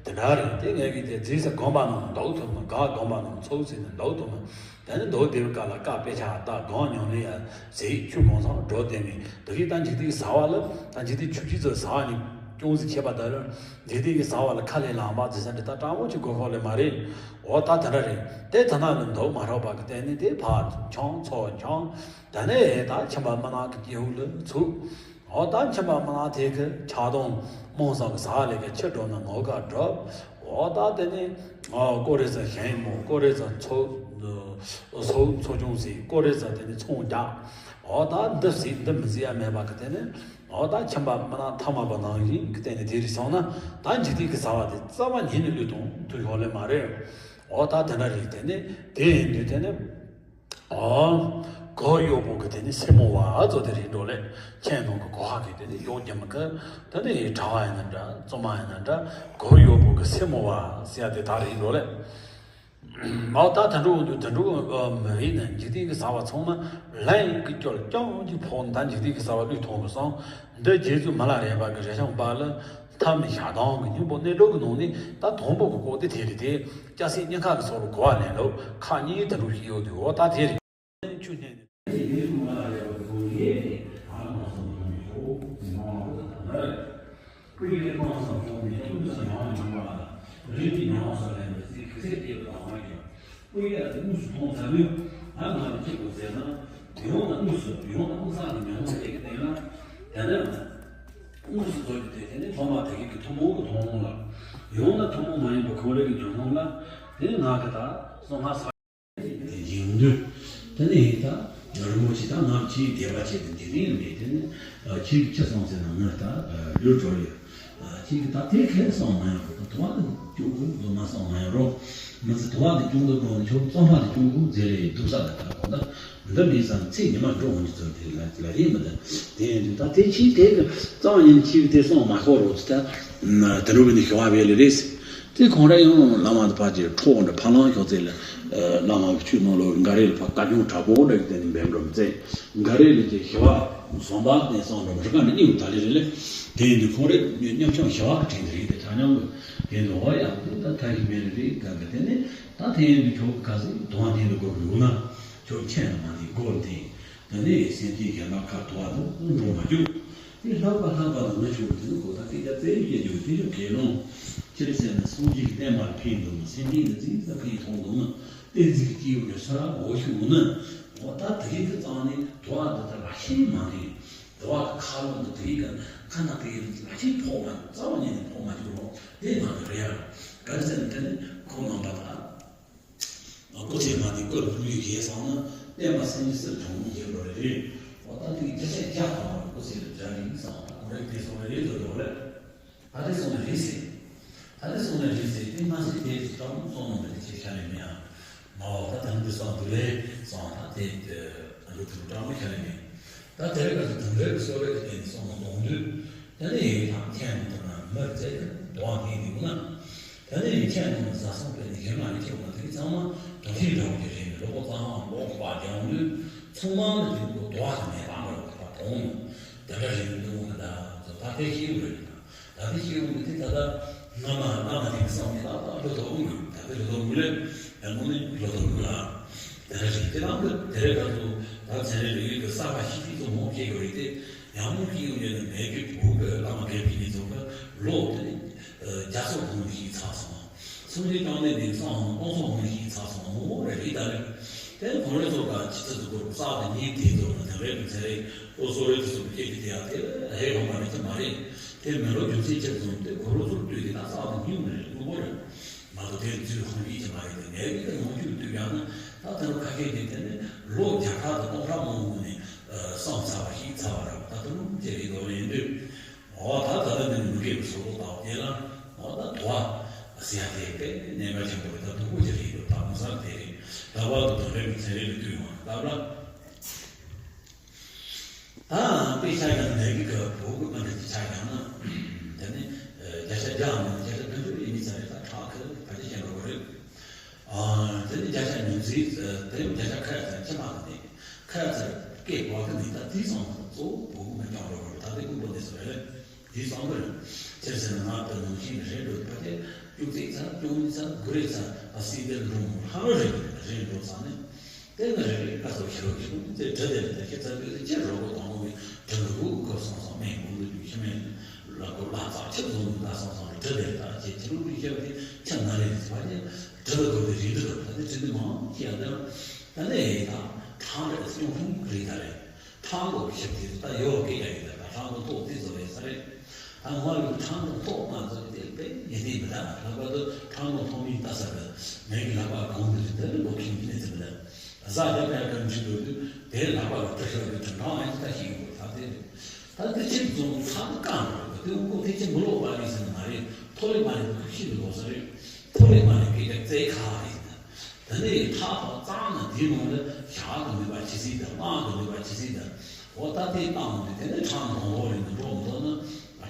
དེ་འདྲ་རེད། དེ་ངས་གི་དེ་རྫས་ས་སྒོམ་པ་ནང་འདུག་ཐུབ་མ་ག་སྒོམ་པ་ནང་ཚོགས་ཟིན་ནས་འདུག་ཐུབ་མ། དེ་ནི་འདུག་དེ་བའི་སྐབས་ལ་ཀ་དཔེ་ཆ་ལྟ་སྒོམ་ཉམས་ལེན་ཡ་ཟེར་ཆུ་གང་ཚང་འགྲོ་དེ་ནི་དེ་གི་ད་འཇིག་རྟེན་གྱི་ཟ་བ་ལ་ད་འཇིག་རྟེན་ཆུ་སྐྱིད་ཚོ་ཟ་བ་ནི་ཅུང་ཟད་ཁྱད་པར་ད་ལ་འཇིག་རྟེན་གྱི་ཟ་བ་ལ་ཁ་ལས་ལངས་པ་ཟེར་ས་འདི་ད་སྤྲང་མོ་ཆུ་དགོས་ཁོག་ལས་མ་རེད། འོ་ད་དེ་འདྲ་རེད། དེ་ད་ན་ལ་འདུག་མ་རོགས་པ་གི་སྟེང་ནི་དེ་ཕར་འཆང་ཚོ་འཆང་། དེ་ནས་ད་ཁྱིམ་པ་མི་ནག་གི་སྐྱེ་བོ་ལ་ཚུགས། འོ་ད་ཁྱིམ་པ་མི་ནག་དེ་གི་ཆགས་སྡང་རྨོངས་གསུམ་གི་ཟ་ལས་ཀ་ཕྱིར་འགྲོ་ན་ངོ་དགའ་སྒྲུབ། འོ་ད་དེ་ནས་ཨ་ཀོ་རེ་ཟ་ཞིང་རྨོ་ཀོ་རེ་ཟ་ཚོ་ཚོ་ཚོ་ཆུང་ཟིག་ཀོ་རེ་ཟ་དེ་ནས་ཚོང་རྒྱག་འོ་ད་འདི་ཟིག་འདི་མི་ཟིག་ཡ་མེད་པ་གི་དེ་ནས་འོ་ད་ཁྱིམ་པ་མི་ནག་ཐ་མལ་པ་ནང་བཞིན་གི་སྟེང་ནས་དེ་རིགས་སོང་ན་ད་འཇིག་རྟེན་གི་ཟ་བ་དེ་རྩ་བ་ཉིད་ནས་བློས་གཏོང་ཐུབ་ཡོང་ལེ་མ་རེད། འོ་ད་དེ་འདྲ་རིགས་དེ་ནས་དེ་ཡིན་དུས་དེ་ནས། ཨོ། གོ་གཡོག་པོ་གི་དེ་ནི་སེར་མོ་བ་ཚོ་དེ་རིགས་འགྲོ་ལེ། ཁྱེད་ནང་གི་གོ་ཧ་གི་དེ་ནི་གཡོག་རྒྱ་མི་གི་དེ་ནི་གྲྭ་བ་ཡིན་ན་འདྲ་བཙུན་མ་ཡིན་ན་འདྲ་གོ་གཡོག་པོ་གི་སེར་མོ་བ་ཟེར་ཡ་དེ་དག་རིགས་འགྲོ་ལེ། མའོ་ད་དེ་འགྲོ་འོང་དུས་དེ་འགྲོ་མི་རིགས་ནི་འཇིག་རྟེན་གྱི་ཟ་བ་ཚང་མ་ལན་གི་སྐྱོར་རྐྱང་གི་ཕོག་ད་འཇིག་རྟེན་གྱི་ཟ་བ་བློས་ཐོངས་པ་སང་འདི་རྗེ་བཙུན་མི་ལ་རས་པ་གི་རས་ཆུང་པ་ལ། ཐ་མི་ཞག་དང་གི་སྙིང་པོ་གནས་གྲོགས་ཀྱི་ནང་ནས་ད་དང་པོ་གི་ལྐོག་དེ་དེ་རེད་དེ། སྐྱ་སེར་གཉིས་ཀ་གི་སོགས་ལ་གོ་བ་ལེན་ལོ། ཁ་གཉིས་དེ་འགྲོ་ཞིག་ཡོད་དུས་འོ་ད་དེ་རེད། ཆུ་ནས་ནི། སྤུ་ཡས་དངོས་སུ་མཐོང་ཚར་ནས་ད་ང་ལ་གཅིག་པུ་ཟེར་ན། ཡང་ན་དངོས་སུ་ཡང་ན་དངོས་སུ་ནི་མྱོང་བ་དེ་གི་སྟེང་ན། དེ་ནས་དངོས་སུ་ཚོར་གྱི་དེ་དེ་ནི་ཐོག་མ་དེ་གི་ཐུན་མོང་གི་མཐོང་ལ། ཡང་ན་ཐུན་མོང་མ་ཡིན་པའི་ཁོང་རང་གི་ཉོན་མོངས་ལ། དེ་ནི་ང་གི་ད་སོ་ང་ས། དེ་ཡིན་དུས། དེ་ནི་ད་རིན་པོ་ཆེ་ད་ང་ཕྱིའི་བདེ་བ་ཆེད་དུ་འཇིག་རྟེན་མེད་དེ་ནི་ཕྱིའི་ཁྱི་སོང་ཟེར་ན་ང་ད་ལུས་གྲོལ་ཡོད། ཅིག་གི་ད་དེ་གས་སོང་མ་ཡོང་རོགས། ད་དུ་བ་དེ་ཅུང་གུ་དུ་མ་སོང་མ་ཡོང་རོགས། མི་ཚེ་དུ་བ་དེ་ཅུང་གུ་དགོངས་ནས་ཆོག་རྩོམ་པ་དེ་ཅུང་གུ་མཛེས་ལེ་སྡུག་ས་ལ་ད་དགོངས་ད། འདི་མིན་ཙང་ཚེ་ཉི་མ་འགྲོ་འོང་གི་ཚུལ་དེ་ལ་ལ་རེད་མི་འདུག་དེ་ཡིན་དུས་ད་དེ་ཕྱིའི་དེ་གི་རྩ་བ་ཉིད་ནས་ཕྱིའི་དེ་སོང་མ་ཤོར་རོགས་ད། དེ་འགྲོ་བའི་ནི་ཞུ་བ་བས་ལེ་རེད། དེ་ཁོང་ར་ཡང་བླ་མ་དང་ཕར་གྱི་འཕྲོག་འདྲ་ཕ་ལང་ཤོག་ཚེ་ལ། བླ་མ་གི་ཆོས་ནང་ལོགས་འགའ་རེ་ལ་ཕར་བཀའ་བཀྱོན་དྲག་པོ་འདྲ་གི་དེ་ནི་འབེམ་འགྲོ་མི་ཚེ། འགའ་རེ་ལ་གྱི་ཞི་བ་བཟང་པ་དེ་སོང་འགྲོ་མི་རིག་པ་འདི་གཉིས་ད་ལེ་རེ་ལེ། དེ་ཡིན་དུས་ཁོང་རེ་མཉམ་ཆུང་ཞི་བ་གི་དྲིན་དེ་རེད་དེ་ཆ་མཉམ་གི་དེ་ལོ་བ་ཡག་པོ་ད་ཐ་ཞིག་མེད་རེ་རེད་ག་གི་དེ་ནི་ད་དེ་ཡིན་དུས་ཁྱོད་ག་ཚོད་དུང་བ་དེ་འདི་དགོས་གི་ཡོད་ན། ཁྱོད་མཁྱེན་ན་མ་དེ་དགོས་དེ། དེ་ནས་སེམས་ཅན་གཞན་དག་ཁ་དོག་དུ་འགྲོ་མ་བཅུག་དེ་ལྷག་པ་ལྷག་པ་ལ་ང་ཆུང་དེ་ནི་གོ་ད་སྐད་ཆ་བཙན་བཤད་རྒྱུ་དེ་ཆོ་གས་ལོང་། ཅི་རེད་ཟེར་ན་སངས་རྒྱས་ཀྱི་བསྟན་པ་ལ་ཕན་འདུག་ན་སེམས་ཅན་གྱི་རྫིག་ས་ཕན་ཐོགས་འདུག་ན་བསྟན་རྫིག་གི་སྐྱེས་བུ་ལ་ས་ར་འོ་ཤུ་འུ་ན། འོ་ད་དེ་རིང་གི་རྩ་ནས་དོ་བ་འདི་ལྟར་ར་ཤེས་མ་རེད། དོ་བ་གི་ཁ་ལོ་འདི་དེ་རིང་གི་ཁ་ན་དེ་ར་ཤེས་ཕོག་མ་རྩ་བ་ཉིད་ནས་ཕོག་མ་བཅུག་རོགས་དེ་མ་གི་རེད་ཡ། ག་རེ་ཟེར་ན་དེ་ནི་ཁོ་ནང་པ་དང་། སྐུ་ཚེ་མ་ནི་སྐུ་ལུས་ཡིན་བསམ་ན་བསྟན་པ་སེམས་ཀྱི་སྲིད་གྲོང་མི་ཡིན་པ་རེད། འོ་ད་དེ་བརྒྱ་ཆ་བརྒྱ་ཐམ་པ་སྐུ་ཚེ་ལ་སྦྱར་ཡིན་བསམ་ད་ཁོ་རེ་དེ་སོང་བ་རེད་དོ་དོ་རེད། ད་དེ་སོང་ནས་རེད་ཟེར། ད་དེ་སོང་ནས་རེད་ཟེར་དེ་མ་ཟེར་དེ་དེ་ཀྲང་སོང་ནོ་མི་དེ་ཆེ་ཤ་ལེ་མི་ཡང་། མ་འོ་ད་དམ་དུ་སོང་དུ་ལེ་སོང་ད་དེ་དེ་ཨ་འགྲོ་དུ་ཀྲང་མི་ཤ་ལེ་མི། ད་དེ་རེ་ག་དུ་དམ་རེ་གི་སོ་རེ་གི་དེ་ནི་སོང་ནོ་གཏོང་དུས། དེ་ནས་ཡིན་ཐང་ཁྱེད་མི་ཐུབ་ན་མི་རྫས་ཀྱི་དོ་བ་ངེས་འདུག་ན། དེ་ནས་ཡིན་ཁྱེད་ནང་ལ་བཟའ་ཚང་སྤེལ་ནས་གཞན་མ་ཡིན་ཁྱེད་ང་དེ་ཚང་མ་དོ་ཤེས་འདྲ་བོ་ཞིག་རེད། ལོ་ཙཱ་བ་ལོག་པ་སྦྱང་དུས་ཚང་མ་ནི་དེ་ཚོ་དོ་བ་དང་མེད་པ་མ་རེད། ད་དོང་དེ་འདྲ་རེད། འདུག་ད་ད་ལྟ་ཤེས་ཡོང་གི་རེད། ད་ད་ལྟ་ཤེས་ཡོང་གི་དེ་ད་ལྟ་སྔ་མ་སྔ་མ་དེ་གི་བསམ་ནས་ད་ད་ལོ་ཐོག་ཡོང་གི། ད་ལྟ་ལོ་ཐོག་མི་ལེ་ཡང་མོ་ནི་ལོ་ཐོག་མི་ལ་དེ་འདྲ་རེད། དེ་དང་དེ་དེ་རེད། ད་ཚོ་ད་ཚན་རིག་ལས་ཡུལ་གི་གསར་པ་ཤེས་ཚིག་ཚོ་མང་ཤེས་གི་རེད། དེ་ཡང་མོ་ཤེས་ཡོང་གི་ནི་མེད་གི། བོད་གི་བླ་མ་དགེ་བའི་བཤེས་གཉེན་ཚོ་གི་ལོ་དེ་ནི་བརྒྱ་ཚོ་གང་ཞིག་ཚར་སོང་། སངས་རྒྱས་བཅོམ་ལྡན་འདས་གསུང་ཨང་སྟོང་ཚོ་མང་ཞིག་ཚར་སོང་། མང་པོ་རེ་རེ་ད་རེ། དེ་ཁོང་རེ་ཚོ་ག་ཆི་ཚི་ཚོ་གོར་གསར་དུ་ཉིན་དེ་ཚོ་ན་དེ་རེ་གི་ཚེ་རེ་ལོ་སོ་རེ་དེ་ཚོ་གི་སྐད་ཀྱི་དེ་ཡ་དེ་རེ་ཡོང་བ་རེད། དེ་མ་རེད། དེ་མེ་ལོ་རྒྱུ་མཚན་ཆེ་ཙམ་དེ་ཁོ་རོ་ཚོར་ལྟོས་དེ་ད་གསར་དུ་ཉིན་རེ་མང་པོ་རེད། མ་གཏོགས་དེ་ཚོའི་ཧོང་ཡིག་ཅི་མ་རེད། དེ་ངས་གི་དེ་ནང་ཆོས་ལྟོས་ཡང་ན་ད་དེ་རུ་ཁ་ཤས་དེ་དེ་ནི་ལོ་བརྒྱ་ཕྲག་དང་སྟོང་ཕྲག་མང་པོ་ནས་བསམ་ཚར་བ་ཞིག་ཚར་བ་རེད། ད་དེ་རུ་ཅི་རེད་དོ་རེད་འདོད། འོ་ད་ད་ལྟ་འདི་ནི་མི་དགེ་བའི་ཚོགས་དང་དེ་ལ་འོ་ད་དོ་བ་ཟེར་ཡ་དེ་དཔེ་གནད་འགག་ཆེན་པོ་རེད། ད་སྡུག་པོ་ཅིག་རེད་འདུག་ད་གང་ཟག་དེ་རེད། ད་བར་དུ་དོན་རེ་མི་ཚེ་རེ་ལ་དུས་མང་སྟབས་ལ། ད་དཔེ་ཆ་ཡང་ནས་ཀྱི་ག་བོད་ཀྱི་མི་འདྲ་ཅིག་ཆ་ཡང་ན་དེ་ནི་བརྒྱ་ཆ་བརྒྱ་མིན་བརྒྱ་ཆ་བདུན་ཅུ་ཡིན་མིན་ས་རེད། ད་ཁྲག་ཁ་ཕལ་ཆེར་ཞན་འགྲོ་གི་རེད། དེ་ནི་བརྒྱ་ཆ་ཉུང་ཙམ། དེ་ནི་བརྒྱ་ཆ་ཁ་ཡ་ཚ་ཁྱད་མ་གི་ནས་ཁ་ཡ་ཚ་སྐད་བག་གི་ནས་ད་དེའི་སང་གཙོ་བོ་བོད་ཀྱི་མི་རྐྱང་རོགས་རེད། ད་དེ་ཀུན་པོ་འདི་ཚོ་རེད། དེའི་སང་གི་རེད། ཅེས་ཟེར་ན་ང་ད་ནང་བཞིན་རེད་འགྲོ་ཕ་གི་ཅུང་ཙིག་ཚ་ཅུང་ཙིག་ཚ་དགུ་རེ་ཚ་ཨ་སྲིད་དེ་འགྲོ་མོ་ལྷ་རོ་རེད་རེད་འགྲོ་ཚ་ནས། དེ་ནི་རེ་རེ་ཀ་སོགས་ཤེས་རོགས་ཀྱི་དུས་དེ་གྲི་དེ་ལ་དེ་ཁྱེད་ཚ་དུས་དེ་ཁྱེད་རོགས་པོ་དང་པོ་གི་གྲི་འདུག་གོ་སོང་སོང་མེད་མོ་འདུག་རྒྱུ་ཤི་མེད་ལ་གོ་ལ་ཙག་ཁྱེད་བཟུང་ནས་ད་སོང་སོང་གྲི་དེ་ད་ཁྱེད་ཁྱེད་རོགས་པོ་ཤེས་པ་དེ་ཁྱེད་ང་རེ་རེ་ཚ་བ་དེ་གྲི་ལ་གོ་དེ་རེད་འདུག་ད་དེ་གྲི་འདི་མང་ཁྱེད་ཡང་དེ་ད་ནི་ད་ཁྲང་རེ་སྐྱོང་ཧུང་རེད་ད་རེད། ཁྲང་གོ་གི་ཤབ་དེ་ད་ཡོ་གེ་ཡ་ཡི་ད་ཁྲང་གོ་ཐོག་དེ་ཚོ་རེད་ས་རེད། ད་ང་ལ་ཁྲང་གོ་ཐོག་མ་ཚོ་དེ་དཔེ་ཡིན་དེ་མི་ད་ལྷག་པར་དུ་ཁྲང་གོ་ཐོག་མིན་ད་ས་རེད། ངའི་ལག་པ་གང་དུ་རེད་དེ་ལོ་ཁྱིམ་གྱི་ནི་ཚེ་མི་ད། བཟའ་རྒྱ་ཕན་ཁ་འཇུ་འགྲོ་དུས་དེ་ལག་པ་ལ་ཏི་ཤོར་དུས་དྲང་དྲང་ཡང་ད་ཤེས་ཡོང་གི་ད་དེ་རེད། ད་དེ་ཕྱིར་བཟུང་ཚ་དུ་བཀང་རེད་དེ་དབུ་ཁུག་དེ་ཕྱིར་མི་ལོག་པ་རེད་ཟེར་ན་མ་རེད། ཐོ་ལེ་མ་རེད་ཁུག་ཤི་ལོ་ས་རེད། ཐོ་ལེ་མ་རེད་སྐད་ཆ་བཙལ་ཁ་རེད་ད། དེ་ནས་ཁྲག་དང་གཙང་ན་དེའི་ནང་ལ་ཞག་གི་ནུས་པ་ཇི་སྲིད་དང་དམག་གི་ནུས་པ་ཇི་སྲིད་དང་། འོ་ད་དེ་བཏང་ནས་དེ་ནས་ཁྲག་མང་པོ་རེད་འགྲོ་མི་ཐུབ་ན།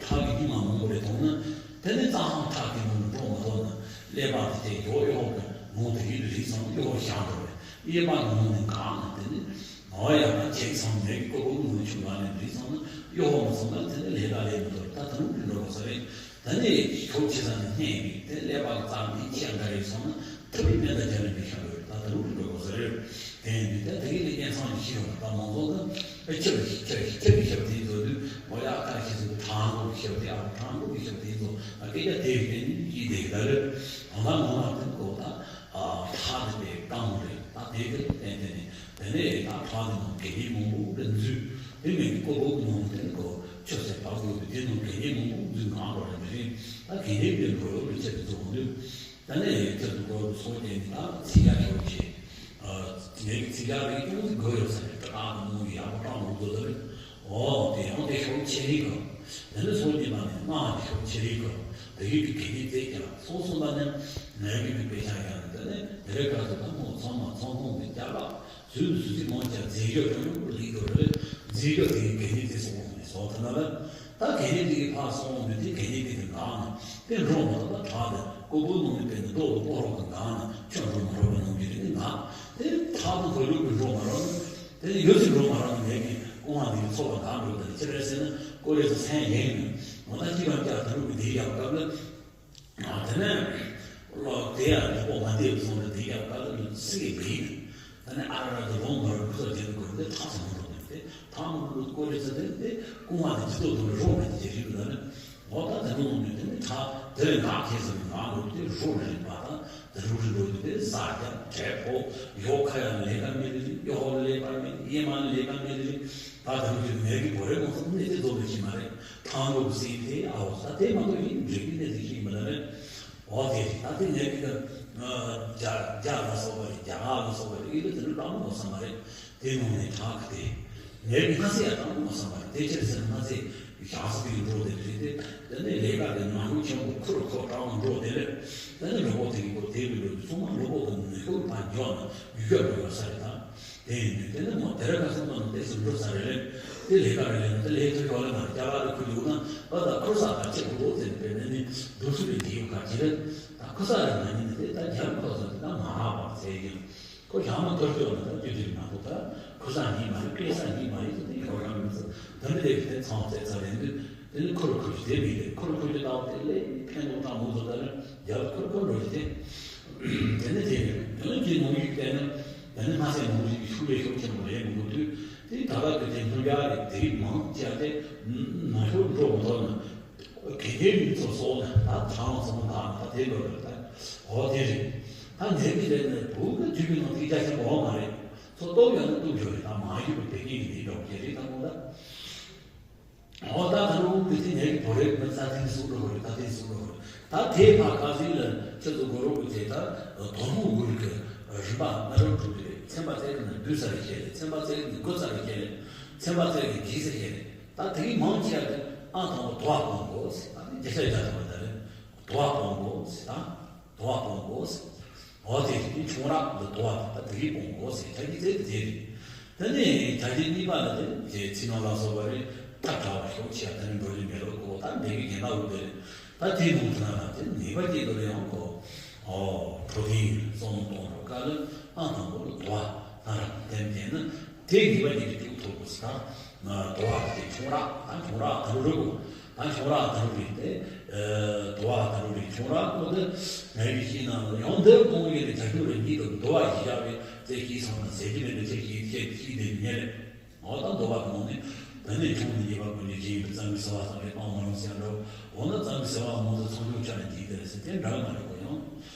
ཁྲག་གི་རྒྱུ་མ་མང་པོ་རེད་མཐོང་ན། དེ་ནས་རྩ་ཧང་ཁྲག་གི་ནང་ལ་འགྲོ་མི་ཐུབ་ན། ཀླད་པ་དེ་དེ་ཡོ་ཡོ་གི་ནང་དེ་ཡིད་རིག་ཚང་ཡོ་བཞག་འགྲོ་རེད། གཡས་པ་གི་ནང་ནས་འགག་ན་དེ་ནས་འོ་ཡ་ད་ཁྱེད་ཚང་མའི་ཀོ་བོ་ནང་ཆུང་བ་ནས་རིག་ཚང་ན་ཡོ་བ་མ་ཚང་ན་དེ་ནས་ལས་ཀ་ལས་མི་ཐུབ་ད་དེ་རུ་རིག་འགྲོ་དགོས་ས་རེད། ད་ནི་ཤོག་ཆེ་ས་ནས་སྙན་པའི་དེ་ཀླད་པ་གི་རྩ་འདི་ཁྱེད་འགའ་རེ་སོང་ན་ཐུབ་པའི་སྨན་དང་རྒྱ་རིགས་པའི་ཤ་རུ་ད་དུང་འགྲོ་དགོས་ས་རེད། དེ་ཡིན་དུས་ད་དེ་གི་ལས་ཀྱང་སང་ཞིག་ཤེས་ཡོང་ད་མང་ཚོགས་ཀྱི་ཨ་ཁྱེད་ཁྱེད་ཁྱེད་ཀྱི་ཤ་དེ་ཚོ་དུས་འོ་ཡ་ཁ་ཤས་ཚོ་གྲང་མགོ་གི་ཤ་དེ་ཨ་གྲང་མགོ་གི་ཤ་དེ་ཚོ་ཨ་སྐད་ཆ་དེ་རིགས་ནི་ཡིད་དེ་གི་ད་རེད། ང་ང་ང་དེ་གོ་ད་ཨ་ཕྲག་དེ་པའི་རྐང་མོ་རེད། ད་དེ་གི་ཏན་ཏན་ནི། དེ་ནས་ད་ཕྲག་དེ་ནང་དགེ་བསྙེན་མང་པོ་རེ་འཛུལ། དེ་མིན་གྱི་ཀོ་བོ་གི་ནང་དེ་ནི་ཀོ་ཆོས་ཟེར་བག་ཡོད་པའི་དེ་ནང་དགེ་བསྙེན་མང་པོ་འཛུལ་གང་རོ་རེ་མི་རིང་། ད་དགེ་བསྙེན་དེ་འགྲོ་ཡོད་པའི་ཆེད་དུ་འཛུལ་འོང་དུས། ད་ནས་ཁྱེད་ཚོ་གོ་སོ་སྐྱེ་ནི་ད་ཚིག་ཡ་ཆོག་ཆེ། ངེད་ཀྱི་ཚིག་ཡ་རིགས་ཅུང་ཟད་དགོས་ཡོད་ས་རེད། ད་ཨ་མོ་ཡག་པོ་བཏང་འོང་དགོས་ད་རེད། འོ་དེ་ཡང་དེ་ཤོག་ཆེ་རིགས་གོ། དེ་ནས་སོ་སྐྱེ་མ་ནི་སྔགས་ཀྱི་ཤོག་ཆེ་རིགས་གོ། དེ་ཡིད་ཀྱི་དགེ་བསྙེན་རྩེ་ཀྱང་སོ་སོ་ལ་ནི་ངེད་ཀྱི་དཔེ་ཆ་ཡང་དེ་ནས་དེ་རེ་ག་ཚོད་ད་མོ་ཚང་མ་ཚང་ཁོང་གི་རྒྱ་ལག་ཚུལ་དུ་ཚུལ་ཚིག་མང་ཆེ་མཛེས་ཤོས་ཀྱང་ཡོང་གི་ལིག་དོ་རེད། མཛེས་ཤོས་དེ་ཡི་དགེ་བསྙེན་དེ་སོང་ནས་སོ་ཐ་ན་ལ། ད་དགེ་བསྙེན་དེ་གི་ཕར་སོང་དུས་དེ་དགེ་བསྙེན་དེ་གི་ནང་ནས་དེ་འགྲོ་མ་ཐུབ་པ་དྲག་དེ་ཀོ་བོ་ནང་ནས་དཔེ་ནི་རྡོ་ལ་ཀོ་རོག་གི་ནང་ནས་ཁྱོད་འགྲོ་མ་རུང་བ་ནང་གི་རེད། ནི་ནག་དེ་ཐག་ཏུ་ཁོ་ལུག་གི་འགྲོ་མ་རུང་ནི་དེ་ཡོད་ཚད་འགྲོ་མ་རུང་ནི་ངེད་ཀྱི་ཀོ་ང་དེ་གི་ཚོ་བ་གང་འགྲོ་དེ་ལ་ཅི་རེད་ཟེར་ན་ཀོ་རེ་ཚོ་སེང་ཡེང་ནས་ང་ད་ཅི་གང་ཀྱག་དེ་ལུག་གི་དེ་ཡག་སྐབས་ལ། དེ་ནས་ལོ་དེ་ཡང་ལོ་པོ་མ་དེ་བཟུང་ནས་དེ་ཡག་སྐབས་ལ་སི་གི་མེད་ནས། ད་ནི་ཨ་ར་ར་དུ་ལོང་བར་ཁུ་ཚོ་རྒྱལ་དུ་དགོས་ཏེ་ཐག་ཚང་མ་རོགས་ནས་ཏེ་ཐག་མ་རོགས་ཀོ་རེ་ཚ་དེ་ཏེ་ཀུང་བ་དེ་ཇི་ལྟར་དུ་རོགས་མེད་དེ་རིག་ལ་ནི་འོ་ད་དེ་ནོ་ནི་དེ་ནི་ཐག་དེ་ལས་ངག་ཁྱེད་ཚོ་ནི་ངག་ལོ་དེ་རོགས་རེད་པ། ད་དེ་རོགས་རེད་འགྲོ་དུས་དེ་ཟ་རྒྱ་བྲེ་ཕོ་ཡོ་ཁ་ཡ་ལས་ཀ་མེད་རེད། ཡོ་ཧོ་ལས་པ་མེད། ཡེ་མ་ལས་ཀ་མེད་རེད། ད་དེ་ནི་ངེད་ཀྱི་བོ་རེ་མོ་ཚོ་ནི་དེ་ཚོ་ལས་ཤི་མ་རེད། ཐང་ལུག་སྲིད་དེ་ཨའོ་ད་དེ་མ་གཏོགས་ཡིན་འགྲིག་གི་གནས་ཚུལ་ཞིག་མི་ལ་རེད། འོ་དེ་རེད། ད་དེ་ངས་ཀྱི་རྒྱ་རྒྱ་ལ་སོགས་པ་རེད། རྒྱ་ལ་སོགས་པ་རེད། ཨི་ལ་དེ་ནི་སྤྲང་མོ་བསམ་པ་རེད། དེ་ནང་ནས་དྲག་གི་དེ་ངས་ཀྱི་ང་ཚེ་ཡ་སྤྲང་མོ་བསམ་པ་རེད། དེ་ཕྱིར་ཟེར་ན་ང་ཚེ་ཞག་སུ་དེ་འགྲོ་དེ་རེད་དེ། དེ་ནས་ལས་ཀ་དེ་ནང་ཧུ་ཆེན་པོ་ཁུར་ཁོ་སྤྲང་མོ་འགྲོ་དེ་རེད། དེ་ནས་ལོ་པོ་དེ་གི་སྐོར་དེ་གི་ལོ་ཚང་མ་ལོ་པོ་གི་ནུས་ཤུགས་ཕར་འཇོག་ན་ཡུལ་ཡོད་པ་ཡོད་ས་རེད་ད། དེ་ཡིན་དུས་དེ་ནི་མོ་དེ་ར་ཁ་སང་དང་ཏེ་སུ་འགྲོ་ས་རེ་རེ། དེ་ལས་ཀ་རེ་ལས་ན་དེ་ལས་ཐུ་ཡོ་ལ་ན་རྒྱ་གར་རེ་ཁུ་ཡོད་ན་ཨ་ད་ཁུར་ས་ད་ཅེ་ཁུ་ལོ་ཙེ་ནི་པེ་ནེ་ནི་འདུག་སུ་རེ་འདི་ཡོད་ཁ་ཅི་རེ། ད་ཁུ་ས་རེ་ན་ནི་ནི་དེ་ད་རྒྱ་ཁོ་ས་དེ་ད་མ་ཧ་བ་ཚེ་ཡིན། ཁོ་ཡང་མ་ཐོར་ཅོག་ན་ད་དུས་དུས་མ་གཏོགས་ད་ཁུ་ས་ཉིད་མ་རེད། སྐད་ས་ཉིད་མ་རེད་ཟེར་ཏེ་ཡོད་རང་མི་ཚོ་ད་འདི་ལས་དེ་ཚང་བཙལ་ཚར་རེད་འདུག་དེ་ནི་ཁུ་རུ་ཁུ་རུ་དེ་མི་རེད། ཁུ་རུ་ཁུ་རུ་ལྟ་བུ་དེ་ལས་ཕན་ཐོགས་ཐང་མོ་ཚོ་ད་ནི་རྒྱ་ཁུ་རུ་ཁུ་རུ་རེད་དེ། དེ་ནི་དེ་རེད། དེ་ནི་དེ་ནོར་ཡིག་བལྟས་ན་དེ་ནི་ལྷ་སའི་ནོར་ཡིག་གི་ཤུགས་ལས་ཤུགས་ཆེན་པོ་རེད་མི་འདུག་དུས་དེ་ད་ག་གི་དེ་ལྷུན་རྒྱ་རེད། དེ་རིགས་མང་ཆེ་བ་དེ་ནང་ཤོར་འགྲོ་མི་ཐུབ་ན། དགེ་རྒན་མི་ཚོ་སོགས་ནས་ད་གྲངས་ཚང་མ་ད་ད་དེ་འགྲོ་རེད། ད་འོ་དེ་རེད། ད་ནད་ཀྱི་རེད་ནས་བུ་གི་དུས་ཀྱི་ནང་དེ་རྒྱ་ཆེན་པོ་འོ་མ་རེད། ཚོ་སྟོབས་ཡོད་ན་སྟོབས་ཡོད་རེད། ད་མ་ཡིན་པ་དེ་ཀྱི་ཡིན་དེ་འགྲོ་གི་རེད། ད་མོ་ད་འོ་ད་ད་རུང་དེ་དེ་ནད་ཀྱི་བུ་རེད་ནས་ད་དེ་ནས་སུ་འགྲོ་རེད། ད་དེ་སུ་འགྲོ་རེད། ད་དེ་ཕ་ཁ་ཟིག་ལ་ཁྱེད་ཚོ་གོ་རོགས་གི་དེ་ད་དོ་སྣང་དགོས་ཀྱི་རིམ་པ་སྣ་ཁྲིད་དྲུག་དེ་རེད། ཚན་པ་བཙལ་གི་ནས་བདུན་ཚར་རེ་བཤད་རེད། ཚན་པ་བཙལ་གི་ནས་དགུ་ཚར་རེ་བཤད་རེད། ཚན་པ་བཙལ་གི་དགུ་ཚར་བཤད་རེད། ད་དེ་གི་མང་ཆེ་བ་དེ་ཨང་དང་པོ་དུ་བ་སྤོང་དགོས་ཟེར། ད་ནི་བརྒྱ་ཆ་བརྒྱ་ཐམ་པ་ད་རེད། དུ་བ་སྤོང་དགོས་ཟེར། ད་དུ་བ་སྤོང་དགོས་ཟེར། འོ་དེ་དེ་ཆུང་རག་འདི་དུ་བ་ད་དེ་གི་སྤོང་དགོས་ཟེར། ཆ་གི་ཚད་དེ་དེ་རེད། ད་ནི་ཆ་གི་གཉིས་པ་ལ་དེ་དེ་ཚིག་ནང་ལ་སོགས་པ་རེད། ཐབས་དྲག་པ་ཤོག་ཆེ་ད་ནི་འགྲོ་ལི་མེ་ལོ་ཀོ་ད་འདི་གི་རྒན་ལགས་འུ་དེ་རེད། ད་དེ་ནང་དུ་ན་ད་དེ་ནད་པ་སྐྱེ་དུ་རེད་ཡང་ཁོ། ཨོ། བྲོ་ཐེངས་གསུམ་གཏོང་རོགས་དཀའ་ལས་ཨང་དང་པོ་ལ་དུ་བ་ད་ར་དེ་དེ་ནི་དེ་ངེས་པ་ཉིད་ཀྱི་ཐུག་ཐུབ་པ་ཞིག་དང་། དུ་བ་དེ་ཆུང་རག་ད་ཆུང་རག་ད་རུ་རུ་གོ། ད་ཆུང་རག་ད་རུ་རི་དེ། དུ་བ་ད་རུ་རི་ཆུང་རག་གོ་དེ་ངའི་གི་ཤིང་ནང་ཡང་འདི་གོང་ཡོད་ནས་བྱ་ཁྱུང་རེ་གཉིས་དང་དུ་བ་ཡི་བཞག་པའི་དེ་ཤིང་སང་ན་ཟེར་གྱི་མེད་པའི་ཚེ་ཤིང་ཤིང་ཤིང་དེ་ཉེ་རེད། འོ་ད་འདོད་པ་གི་ནང་ནས་ད་ནས་ཆུང་ནས་ཉེས་པ་ཀུན་གྱི་རྗེས་ཡིན་པའི་གཙང་གི་ཟ་བ་ཙམ་གྱིས་སྤང་མ་རུང་ཟེར་འགྲོ། འོ་ན་གཙང་གི་ཟ་བ་མང་དུ་ཚང་ཆུང་ཆ་ནས་འདི་དེ་ཟེར་དེ་འདྲ་མ་རེད་གོ་ཡང་།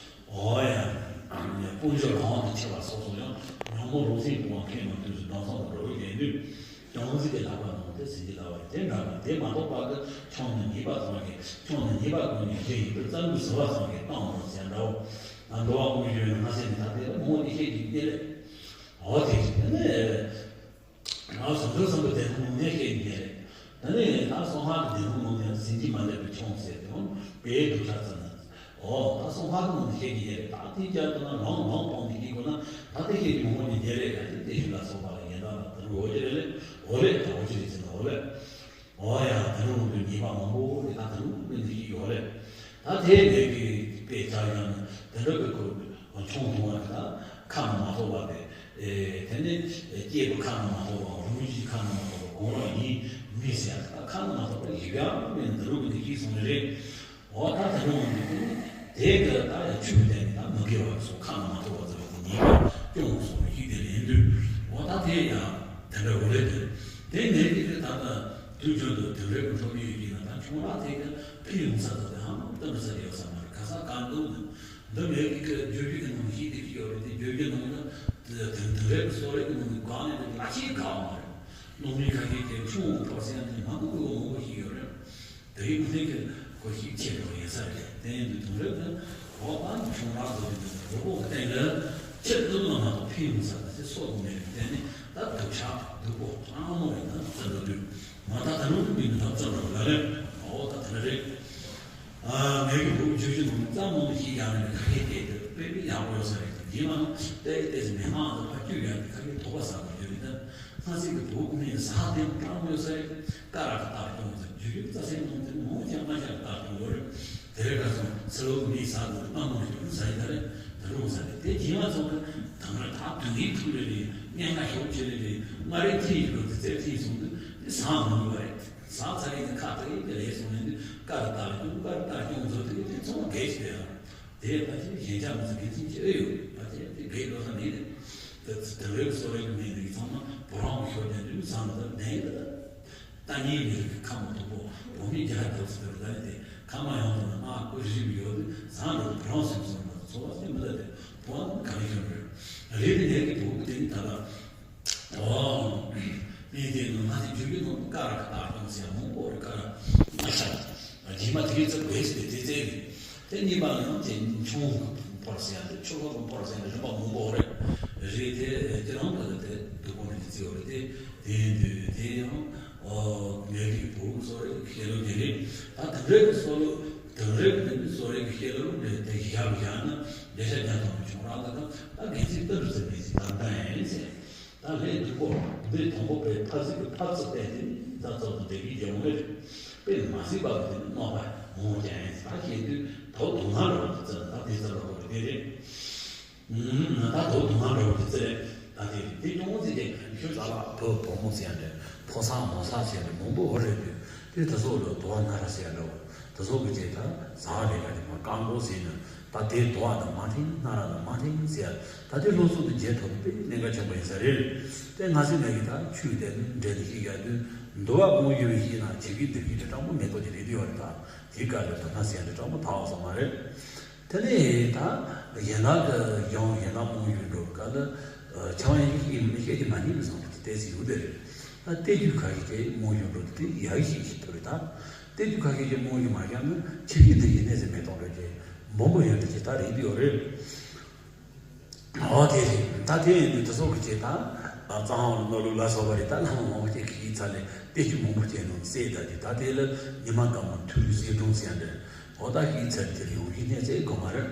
འོ་ཡ། དཔུང་འཇོག་གང་དུ་ཆེ་བ་སོགས་སོགས་ཡང་ཉོན་མོངས་རང་བཞིན་སྤོང་བ་མཁས་མང་དུས་སུ་སྡང་སང་དུ་འགྲོ་བའི་ལས་ནུས་ཀྱང་གཟིགས་ཀྱི་ལག་པ་ནང་དེ་ཟིན་གྱི་ལག་པ་རེད། དེ་འདྲ་མ་དེ་མ་གཏོགས་པ་གི་ཆུང་ནས་ཉེས་པ་ཚང་གི་ཆུང་ནས་ཉེས་པ་ཀུན་གྱི་རྗེས་ཡིན་པའི་གཙང་གི་ཟ་བ་ཚང་གིས་སྤང་མ་རུང་ཟེར་འདྲ་བོ། ད་འདོད་པ་ཀུན་གཞི་ཡོད་ན་ང་ཟེར་ནས་ད་དེ་ལ་མོ་དེ་ཤེས་ཀྱི་རྒྱུ་རེད། འོ་དེ་ནས། ང་བཟོ་འདྲ་བསམ་པའི་བདེན་དོན་ངོ་མས་ཤེས་ཉེ་རེད། ད་ནི་ད་སོང་ཧ་གི་བདེན་དོན་ངོ་མས་ཟིན་གྱིས་མ་ལེགས་པའི་ཆུང་ཟེར་དེ་ཡང་དཔེའི་སྡུག་ཆགས་ཙམ་ན། འོ་ད་སོང་ཧ་གི་ངོ་མས་ཤེས་ཀྱི་ཉེ་རེད། ད་དེ་བསྐྱར་དུ་ན་ལོང་ལོང་སྤོང་གི་ཡིན་དགོས་ན་ད་དེ་ཤེས་ཀྱི་མི་ངོ་ཉེ་རེད། ད་དེ་དེ་ཤུལ་ལ་སོང་བ་ལ་ཡིན་ད་ལ་དེ་རུ་འོ་ཅི་རེད་ལེ། འོ་ལེ་ད་འོ་ཅི་རེད་ཟེར་ན་འོ་ལེ། འོ་ཡ་དེ་རུ་འོང་དུས་ཉེས་པ་མང་པོ་རེད། ད་དེ་རུ་དཔེ་འདི་ཤེས་ཡོད་ལེ། ད་དེ་ལས་ཀྱི་དཔེ་བྱ་ཡང་ན་དེ་འདྲ་གི་ཁོ་ཆུང་དུ་བ་རེད། ད་ཁ་ན་མ་ཐོ་བ་དེ། ཨེ་དེ་ནི་སྐྱེས་བུ་ཁ་ན་མ་ཐོ་བ་རུང་བཞི་ཁ་ན་མ་ཐོ་བ་གང་རང་ཡིན་མིན་ཟེར་ཡ། ད་ཁ་ན་མ་ཐོ་བ་ཡི་ག་མིན་འདི་རུ་གི་འདི་ཤེས་སོང་ནི་རེད། འོ་ད་དེ་རུ་འོང་དུས་དེ་ནི་དེ་གི་ད་ཡ་ཆུ་དེ་ནི་ད་མི་དགེ་བ་སོགས་ཁ་ན་མ་ཐོ་བ་ཚོ་གི་ཉེས་པ་སྐྱོང་སོང་ཤེས་དེ་ལེན་དུས། འོ་ད་དེ་ཡ་དེ་འདྲ་འོ་ལེ་དེ་དེ་ནས་དེ་གི་ད་ད། དུས་རྒྱུན་དུ་དེ་འདྲའི་གི་འཕྲོ་མི་ཡོད་ཀྱི་ན་ད་ཆུང་རག་དེ་གི་ཕི་ཡོང་ས་དང་དེ་ཧང་སྟོན་ས་ཡོད་ས་མ་རེད། ག་ས་ག་འདུག་ནི་འདི་མེད་ཀྱི་གི་བརྗོད་རྒྱུ་གི་ནང་ཤེས་དེ་ཡོད་རེད། དེ་བརྗོད་རྒྱུ་ནང་ན་དེ་དེ་འདྲའི་གི་སོ་རེད་གི་ནང་ནི་གང་ནས་དེ་ལ་ཆེས་གང་མ་རེད། ནང་མི་ཁ་ཤས་དེ་ཆུང་འཕྲོ་སེམས་དེ་མང་པོ་གི་མང་པོ་ཞིག་ཡོད་རེད། དེ་ཡིན་ནི་གི་གོ་ཤེས་ཆེ་འགྲོ་ཡིན་ས་རེད། དེ་ཡིན་དུས་དེ་འདྲའི་གི་འོ་ད་ནི་ཆུང་རག་དེ་དེ་འདྲ་རོ་པོ་གི་སྟེང་ལ་ཆེར་བཏུབ་ན་མ་གཏོགས་ཕི་ཡོང་ས་དེ་ཚེ་སོ་དགོས་མེད་རེད། དེ་ནི་ད་སྡུག་ཆགས་སྡུག་པོ་སྤྲང་མོ་ཡིན་ན་ཙི་འགྲོ་དུས། ང་ད་ད་ནུ་མི་མི་ཐབས་ཙམ་རོགས་ལ་ལེ། ཨོ་ད་ད་ལ་རེད། ཨ་ངས་ཀྱི་བུ་བཅུ་བཞི་ནང་ཙམ་མང་ཞིག་ཡང་ནས་ཁ་ཁའི་སྐད་དུ་དཔེ་མི་ཡག་པོ་ཡོད་ས་རེད། དེ་རྗེས་མ་ལྟའི་ལྟས་སུ་མི་མང་དུ་ཕ་བཅུ་ཡང་ནས་ཁ་ཁའི་དོགས་པ་ཟ་དགོས་རྒྱུ་རེད། ད་སྔ་ཚིག་གི་བུ་ཀུ་མིན་ས་དེ་སྤྲང་མོ་ཡོད་ས་རེད། ཀ་ར་ཀ་ཏར་སྐྱོང་ཟེར་རྒྱུ་རྒྱུ་རྩ་སེང་གནང་ཚེ་མོ་ཅང་མ་ཅང་ཏར་སྐྱོང་དགོས་རེད། དེ་རེ་ཁ་སང་ཚེ་ལོ་མི་ས་དུ་ཨ་མོ་ཞིག་ཟ་ཡི་ད་རེད། ད་རུང་ཟ་རེད། དེ་རྗེས་མ་ཚོ་གི་དང་ར་ད་དུང་ཡིག་ཐུག་རེ་རེ་སྙན་ངག་ཤོག་ཆེ་རེ་རེ་མ་རེད་ཐིག་ཡིག་རོ་དེ་རྩེ་ཐིག་སོང་དུས་དེ་ཟ་མ་ནུས་པ་རེད། ཟ་ཚར་ཡིན་ཁ་ཏ་ཡིན་དེ་ལས་སོང་ཡིན་དུས་ཀ་ར་ཏར་སྐྱོང་ཀ་ར་ཏར་སྐྱོང་ཚོ་དེ་དེ་ཚོ་རྒས་ཤི་རེད། དེ་ད་ཅི་གཞན་ཆ་མི་ཚོ་གི་ཚིག་ཅི་ཨེ་ཡོད་ད་ཅི་དེ་རྒས་ལོ་ས་མེད་རེད། དེ་དེ་རེ་སོ་རེ་གི་མེད་འདི་ཚང་མ་བུ་རང་གི་ཤོར་དེ་འདི་ཟ་མི་ད་ནས་ཡིན་ད། ད་ཉིན་ཉིན་གྱི་ཁ་མོ་དུ་པོ་བོ་མི་རྒྱ་ཧ་དོ་ཚི་དོ་ད་ནི་དེ་ཁ་མ་ཡོང་དུ་ན་ང་ཀུ་རི་རི་ཡོད་དུ་ཟ་འགྲོ་བུ་རང་སེམས་སོང་ན་ཚོ་བ་སེམས་མི་ད་དེ་བོ་ཨ་ག་ནི་ཤོར་རེད། རེད་དེ་ནས་ཀྱི་བོ་དེ་ནི་ད་ལ་ཨོ་ནི་དེ་ནི་ང་དེ་རྒྱུ་རྒྱུ་ནང་ཀ་ར་ཀ་ཏར་ཀྱང་ཟེར་མང་པོ་རེད། ཀ་ར་ང་ཤ་རྗེས་མ་དེ་རིགས་ཚོ་དགོས་ཟེར་དེ་ཚེ་རེད། དེ་གཉིས་པ་ལ་ཡང་དེ་ཆུང་ཕོར་ཟེར་ཡ་དེ་ཆུ་ལོག་ཕོར་ཟེར་ཡ་དེ་རིམ་པ་མང་པོ་རེད། རེད་དེ་དེ་རང་གི་དེ་སྡུག་པོ་ནས་བརྩི་བ་རེད་དེ། དེ་ཡིན་དུས་དེ་ཡང་ཨོ་ངེད་ཀྱི་བུ་གསོ་རེ་ཤེས་ལོ་དེ་རེད། ད་དེ་འདྲའི་གི་གསོ་ལོ་དེ་འདྲའི་གི་དེ་གསོ་རེ་གི་ཤེས་ལོ་དེ་དེ་ཞབས་ཞག་ན་ལས་ཤ་རྒྱ་ཐོག་ནས་བྱུང་རག་ད་ད་ད་གལ་སྲིད་ཏུ་རུ་ཚེ་མི་སྲིད་ད་ལྟ་ཡིན་ཟེར། ད་ལྷའི་སྡུག་པོ་འདི་དང་པོ་པའི་ཐ་ཚིག་གི་ཕར་ཚུར་བལྟས་ཏེ་ནི་ད་ཙམ་དུ་བསྡད་ཀྱི་ཡོང་མེད། དཔེ་མ་སྲིད་པ་གི་དེ་ནི་རྣོ་བ་མོ་ཀྱང་ཡིན་ད་ཤེས་དུས་ད་དུང་ང་རང་གི་ཙམ་ད་དེ་ཙམ་ལ་གོ་རེ་དེ་རེད། ད་དོ་དུ་མ་འགྲོ་བ་དེ་ཚེ་ད་དེ་དེ་ཉུང་ཟིག་དེ་ཤུ་ཛ་ལ་ཕོ་བུ་མོ་ཟེར་ཡ་འདྲ་ཕོ་སང་མོ་སང་ཟེར་ཡ་འདྲ་མང་པོ་འོ་རེད་དུས་དེ་དེ་ཚོ་ལ་དུ་བ་ན་ར་ཟེར་ཡ་འདྲ་བོ་དེ་ཚོ་གི་རྗེས་ད་ཟ་རེ་ག་དེ་མ་རྐང་པོ་ཟེར་ན་ད་དེ་དུ་བ་དང་མ་ཐེན་ན་ར་དང་མ་ཐེན་ཟེར་ཡ་ད་དེ་སློབ་གསོ་དེ་རྗེས་ཐོབ་པའི་གནད་འགག་ཆེན་པོ་ཡིན་ས་རེད། དེ་ང་ཚོའི་ནང་གི་ད་ཆོས་དེ་འདྲ་དེ་ཞིག་ཡ་དུས་འདུལ་བ་གང་ཡོད་པའི་ཞིག་ན་བྱེད་ཀྱི་འདུལ་གྱི་དེ་སྤྲང་པོ་མེ་ཏོག་གི་རེད་དུ་ཡོད་རེད། ད་དེའི་སྐབས་ལ་དུ་ན་ཟེར་ཡ་དེ་སྤྲང་པོ་ད་འོག་ས་མ་རེད། དེ་ནས་ད་ཡན་ལག་གི་གཞུང་ཡན་ལག་རྨོངས་ཡུལ་འགྲོ་སྐབས་ལ་ཆང་ཡིན་ཤེས་ཀྱི་མ་ཤེས་ཀྱི་མ་ཉིད་མི་བཟང་དེ་ཏོག་ཙམ་ཡོད་དེ་རེད། ད་ལྟས་རྒྱུ་ཁ་ཤས་ཀྱི་རྨོངས་ཡུལ་འགྲོ་དེ་ཡག་ཤེས་ཤིག་ཐུབ་རེད། ད་ལྟས་རྒྱུ་ཁ་ཤས་ཀྱི་རྨོངས་ཡུལ་མ་ཤེས་ན་ཆེ་ཤོས་དེ་ཡིན་ནས་ཟེར་མེ་ཏོག་འགྲོ་རྒྱུ་འབོམ་པོ་ཡོད་དེ་ཅི་ད་རེད་ཡོད་རེད། འོ་དེ་རེད། ད་དེ་ཡིན་དུས་དེ་ཚོ་གི་ཅེས་ད་གཙང་བ་ནོར་ལུག་ལ་སོགས་པ་རེད། ད་ལྷ་མོ་མང་པོ་ཅིག་གིས་ཚ་ལས་ཏེ་ཅུ་མང་པོ་ཅིག་ནང་གསེས་ད་དེ་ད་དེ་ལ་ཉི་མ་སྐར་མ་ཐུ་རུ་གསེས་སྒྲུང་ཟེར་འདྲ། འོ་ད་ཤིག་ཚར་དེ་ལ་ཡོང་གི་གནས་ཚད་དགོས་མ་རེད།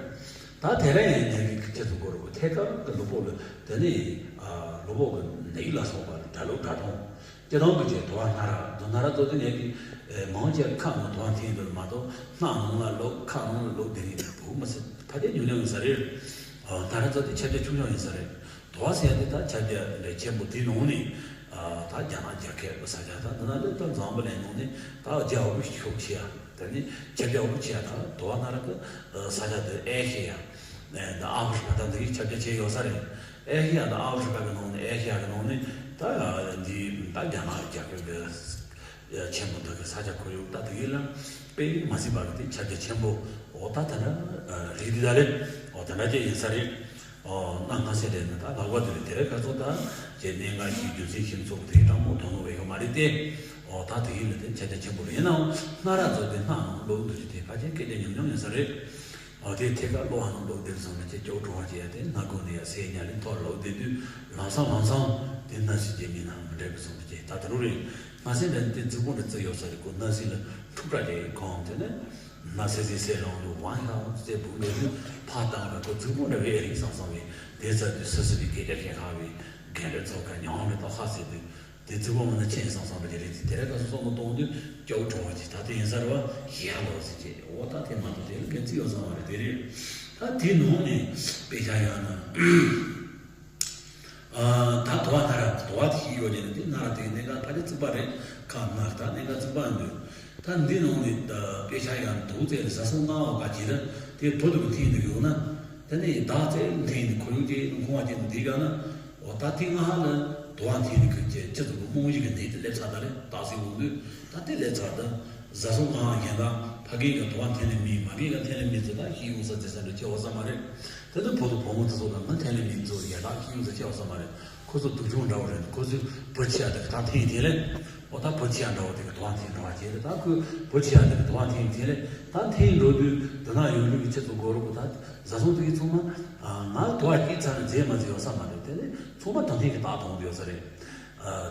ད་དེ་རིང་ཡིན་ནས་གི་ཁྱེད་ཚོ་གོ་རོགས་ཐད་ཀར་གི་ལུས་པོ་ལ་དེ་ནས་ལུས་པོ་གི་ནད་ལ་སོགས་པ་ལ་དགྲ་ལུག་དགྲ་མཐོང་། སྤྱིར་བཏང་གི་ཅེས་དུ་བ་ན་ར་དུ་ན་ར་ཚོ་དེ་ནས་གི་མང་ཆེ་ཁ་ནང་དུ་བ་འཐེན་འདུག་མ་གཏོགས་སྣ་ནང་ལ་ལུག་ཁ་ནང་ལ་ལུག་དེ་ནས་བུ་མི་སྲིད་ཕ་དེ་ཉུང་ཉུང་ཡིན་ས་རེད། ད་ར་ཚོ་དེ་ཁྱབ་རྒྱ་ཆུང་ཆུང་ཡིན་ས་རེད། དུ་བ་ཟེར་ཡ་དེ་ད་ཁྱབ་རྒྱ་འདྲ་ཆེན་པོ་དེའི་ནང་ནས་ད་རྒྱ་ནག་རྒྱ་སྐད་པ་ས་ཆ་ད་འདི་ན་ལས་ད་འཛམ་བུ་གླིང་ནང་ནས་ད་རྒྱ་འོག་ཤོག་ཆེ་ཡ་དེ་ནས་ཁྱབ་རྒྱ་འོག་ཆེ་ཡ་ད་དུ་བ་ན་ར་གི་ས་ཆ་དེ་ཨེ་ཤེ་ཡ་ད་ཨ་ཧྥི་རི་ཀ་ད་འདི་གི་ཁྱབ་རྒྱ་ཆེ་ཡོད་ས་རེད། ཨེ་ཤེ་ཡ་ད་ཨ་ཧྥི་རི་ཀ་གི་ནང་ནས་ཨེ་ཤེ་ཡ་གི་ནང་ནས་ད་འདི་ད་རྒྱ་ནག་རྒྱ་སྐད་པའི་ཆེན་པོ་འདི་གི་ས་ཆ་ཁོར་ཡུག་ད་དེ་ཡིན་ལ་དཔེ་མ་སྲིད་པ་གི་དེ་ཁྱབ་རྒྱ་ཆེན་པོ་འོ་ད་དེ་འདྲ་རེད། འདི་ད་རེད། འོ་དེ་འདྲ་ཅིག་ཡིན་ས་རེད། འོ་ན་ང་སེ་རེད་ན་ད་ལག་པ་དེ་རེད། དེ་རེད་ཁ་ཚོ་ད་ཅེ་གནད་འགག་ཞིག་རྒྱུ་མཚན་ཞིག་ཚོགས་དེ་དྲང་མོ་དོ་ནོ་བས་ཡོད་མ་རེད་དེ། འོ་ད་དེ་ཡིན་ལ་དེ་ཁྱབ་རྒྱ་ཆེན་པོ་རེད། ཡིན་ནའང་སྣ་ར་ཚོ་དེ་སྣ་ནང་ལོག་འདུག་ཅིག་དེ་ཕལ་ཆེར་སྐད་ཆ་ཉུང་ཉུང་ཡིན་ས་རེད། འོ་དེ་ཐད་ཀར་གློ་བ་ནང་ལོག་བསྡད་སོང་ན་ཅེ་སྐྱོ་བྲོ་བ་ཅེ་ཡ་དེ་སྣ་ཁུག་ནས་ཡ་སེ་ཉ་ལེ་ཐོར་ལོག་བསྡད་དུས་ལམ་སང་ལམ་སང་དེ་སྣ་སི་ཅེ་མིན་ན་མི་འདྲ་གི་སོང་ཅེ་ད་ད་རུ་རེད། ང་སེ་འདྲ་དེ་རྫིག་པོ་འདྲ་བརྩི་ཡོད་ས་རེད། ཁོ་སྣ་སི་ལ་འཁྲུག་ར་རེད་གང་དེ་ནས། ན་སེ་སི་སེ་རང་ལུ་ཝང་ཧའོ་སེ་བུ་ལོ་ཡུ་ཕ་དང་ག་ཁོ་ཙུ་མོ་འདྲ་བའི་རིགས་སང་སང་བའི་དེ་ཚ་དུས་སི་སི་བི་གེ་ཏ་ཁེ་ཁ་བའི་གན་རེ་ཚོ་ཁ་ཉང་རེ་ཏོ་ཧ་སེ་དུས་དེ་ཙུ་མོ་མ་ན་ཆེན་སང་སང་བའི་རེད། དེ་རེ་ག་སོ་སོ་མོ་གཏོང་དུས་ཀྱོག་གྲོ་བ་ཅི་ད་དེ་ཡིན་ས་རེད་བ་ཡ་ལོ་ཟེར་ཅེ་འོ་ད་དེ་མ་གཏོགས་དེ་ལ་གན་ཙི་ཡོད་སང་བ་རེད། དེ་རེད། ད་དེ་ནང་ནས་དཔེ་ཆ་ཡང་ན། ད་དུ་བ་ན་ར་དུ་བ་དེ་ཞིག་ཡོད་ཀྱི་ན་དེ་ན་ར་དེ་གནད་འགག་ཕལ་ཆེར་བརྩིགས་པ་རེད། ཁ་ན་ད་གནད་འགག་བརྩིགས་པ་འདུག་ད་འདི་ནང་ནས་དཔེ་ཆ་ཡང་དུ་བཙལ་ནས་ཟ་སོང་ང་འོ་ག་ཅི་ར་དེ་དུ་དུ་གི་འཐེན་འདུག་ཡོང་ན་དེ་ནས་བདག་བཙལ་འཐེན་ནས་ཁོར་ཡུག་ཅན་ཁོང་བ་ཅན་དུ་འདི་ག་ན་འོ་ད་དེ་ང་ཧ་ལ་དུ་བ་འཐེན་ནས་ཁུར་ཅེ་ཅི་ཚོ་གི་རྨོངས་གཞི་གི་ནད་དེ་སླེབས་ཚར་ད་རེད། བདག་སྲིད་འོང་དུས་ད་དེ་སླེབས་ཚར་ད། བཟའ་སོང་ང་གཞན་དག་ཕ་གི་ག་དུ་བ་འཐེན་ནས་མི་མ་གི་ག་འཐེན་ནས་མི་ཚོ་ད་ཤི་ཡོང་ས་ཚེ་ས་འདྲ་ཆེ་བ་ས་མ་རེད། དེ་ཚོ་བུ་དང་བུ་མོ་དེ་ཚོ་ལ་མ་འཐེན་ནས་མི་ཚོ་གཞན་དག་ཤི་ཡོང་ས་ཆེ་བ་ས་མ་རེད། ཁོ་ཚོ་སྡུག་སྦྱོང་འདྲ་བོ་རེད། ཁོ་ཚོས་བུ་ཆེ་ཡ་དེ་ག་ད་འཐེན་འཐེན་ལེ། འོ་ད་བུ་ཆེ་ཡ་འདྲ་བོ་དེ་ག་དུ་བ་འཐེན་འདྲ་བ་བྱས་ཏེ་ད་ཁོས་བུ་ཆེ་ཡ་དེ་ག་དུ་བ་འཐེན་འཐེན་ལེ། ད་འཐེན་འགྲོ་དུས་དེ་ན་ཡོང་ལུགས་ཀྱི་ཆེད་དུ་སྒོ་རུ་གོ་ད་བཟའ་སོང་དེ་གི་ཚང་མ་ང་དུ་བ་ཤི་ཚར་ནས་རྫས་མ་རྫས་ཡོང་ས་མ་རེད། དེ་ནས་ཚང་མ་ད་འཐེན་གི་ད་དོང་དུ་ཡོད་ས་རེད།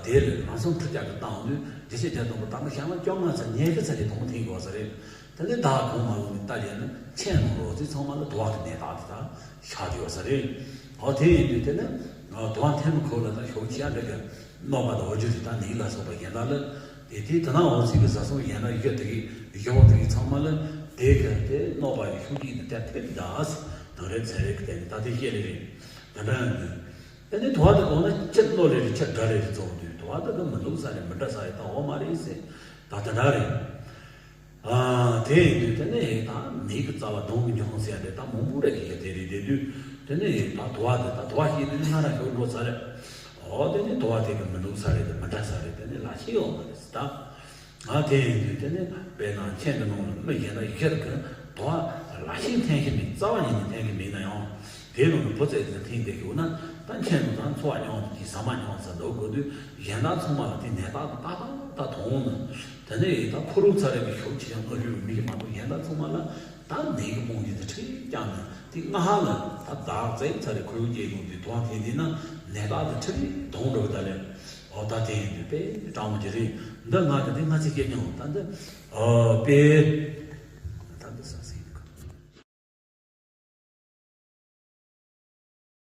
དེ་ལས་ལམ་སང་ཁྲི་བརྒྱ་གི་བཏང་དུས་བདེ་གཤེགས་བརྒྱ་སྟོང་པ་དང་པོ་ཞག་མ་བཅོ་ལྔ་ཚར་ཉེར་དགུ་ཚར་དེ་དོང་ཐེངས་དགོས་ས་རེད། དེ་ནས་བདག་གོང་མ་ལུགས་ནས་ལྟ་ཡས་ན་ཁྱེད་ནང་ལོག་ཚེ་ཚང་མ་ལ་དུ་བ་གི་ནད་རྟགས་དེ་དག་ཤར་དུ་ཡོད་ས་རེད། འོ་དེ་ཡིན་དུས་དེ་ནས་དུ་བ་འཐེན་མི་ཁོ་ལ་ད་ཤོག་ཆེ་ཡ་འདྲ་གི་གནོད་པ་དང་འོ་རྒྱུ་རི་དང་ནི་ལ་སོགས་པ་ཡན་ལག་ལ་དེ་དེ་དེ་ན་འོ་ཚིག་གི་བཟའ་སོང་ཡན་ལག་ཡོད་དེ་གི་ཡོད་དེ་གི་ཚང་མ་ལ་དེ་གི་དེ་གནོད་པ་ཡི་ཤུགས་ཀྱིས་དེ་ཐེབས་ཐེབས་ད་ཨ་སི་དང་རེད་ཚན་རེད་གི་དེ་ནི་ད་དེ་ཤེས་ལེ་རེད། ད་འདྲ་ཡང་དུས། དེ་ནས་དུ་བ་དེ་གོང་ན་ཁྱེད་བློ་ལས་རེ་ཁྱེད་དགྲ་ལས་རེ་རྫོགས་དུས་དུ་བ་དེ་གི་མི་འདུག་ས་རེད། མི་འདྲ་ས་རེད། ད་འོ་མ་རེད་ཟེར། ད་དེ་འདྲ་རེད། ཨ་དེ་ཡིན་དུས་དེ་ནས་ད་མི་གི་རྩ་བ་གདོང་གི་འཇོང་ཟེར་ཡ་དེ་ད་མང་པོ་རེད་ཀྱི་དེ་རེད། དེ་དུས་དེ་ནས་ད་དུ་བ་དེ་ད་དུ་བ་ཤེས་དུས་ང་རང་ཤོར་འགྲོ་ས་རེད། འོ་དེ་ནས་དུ་བ་དེ་གི་མི་འདུག་ས་རེད། དེ་མི་འདྲ་ས་རེད། དེ་ནས་ལ་ཤེས་ཡོང་མ་རེད་ཟེར་ད། ང་དེ་ཡིན་དུས་དེ་ནས་དཔེར་ན་ཁྱེད་ཀྱི་ནང་ལ་མི་གཞན་དག་ཡོད་གི་དོ་ལ་ཤིང་འཐེན་གྱི་མེད། རྩ་བ་ཉིད་ནས་འཐེན་གྱི་མེད་ན་ཡང་དེའི་ནང་ནས་བུ་བཙས་ཀྱི་འཐེན་བསྡད་ཀྱི་འོ་ན་ད་ཁྱེད་ནང་ད་འཚོ་བ་མྱོང་གི་ཟ་མ་མྱོང་ས་འདུག་དགོས་དུས་གཞན་དག་ཚང་མ་ལ་དེ་ནད་རྟགས་དེ་ཏག་ཏག་ཏག་མཐོང་ན་དེ་ནས་ད་ཁོ་རང་ཚ་རེ་གི་ཤུགས་ཆེ་ཡང་སྔ་ཤོས་མི་གི་མ་གཏོགས་གཞན་དག་ཚང་མ་ལ་ད་ནད་ཀྱི་རྨང་གཞི་དེ་ཁྲིད་བརྐྱངས་ནས་དེ་སྔ་ཧ་ལ་ད་བདག་བཙས་ཚ་རེ་ཁོ་རང་སྐྱེས་དགོས་དུས་དོ་འཐེན་དེ་ན་ནད་རྟགས་དེ་ཁྲིད་དོང་འགྲོ་གི་ད་ལས། འོ་ད་དེ་ཡིན་དུས་དཔེ་སྤྲང་མོ་ཅིག་རེད། འདི་ང་གི་འདི་ང་ཚོས་སྐྱེ་མྱོང་། ད་འདི་ཨོ་དཔེ་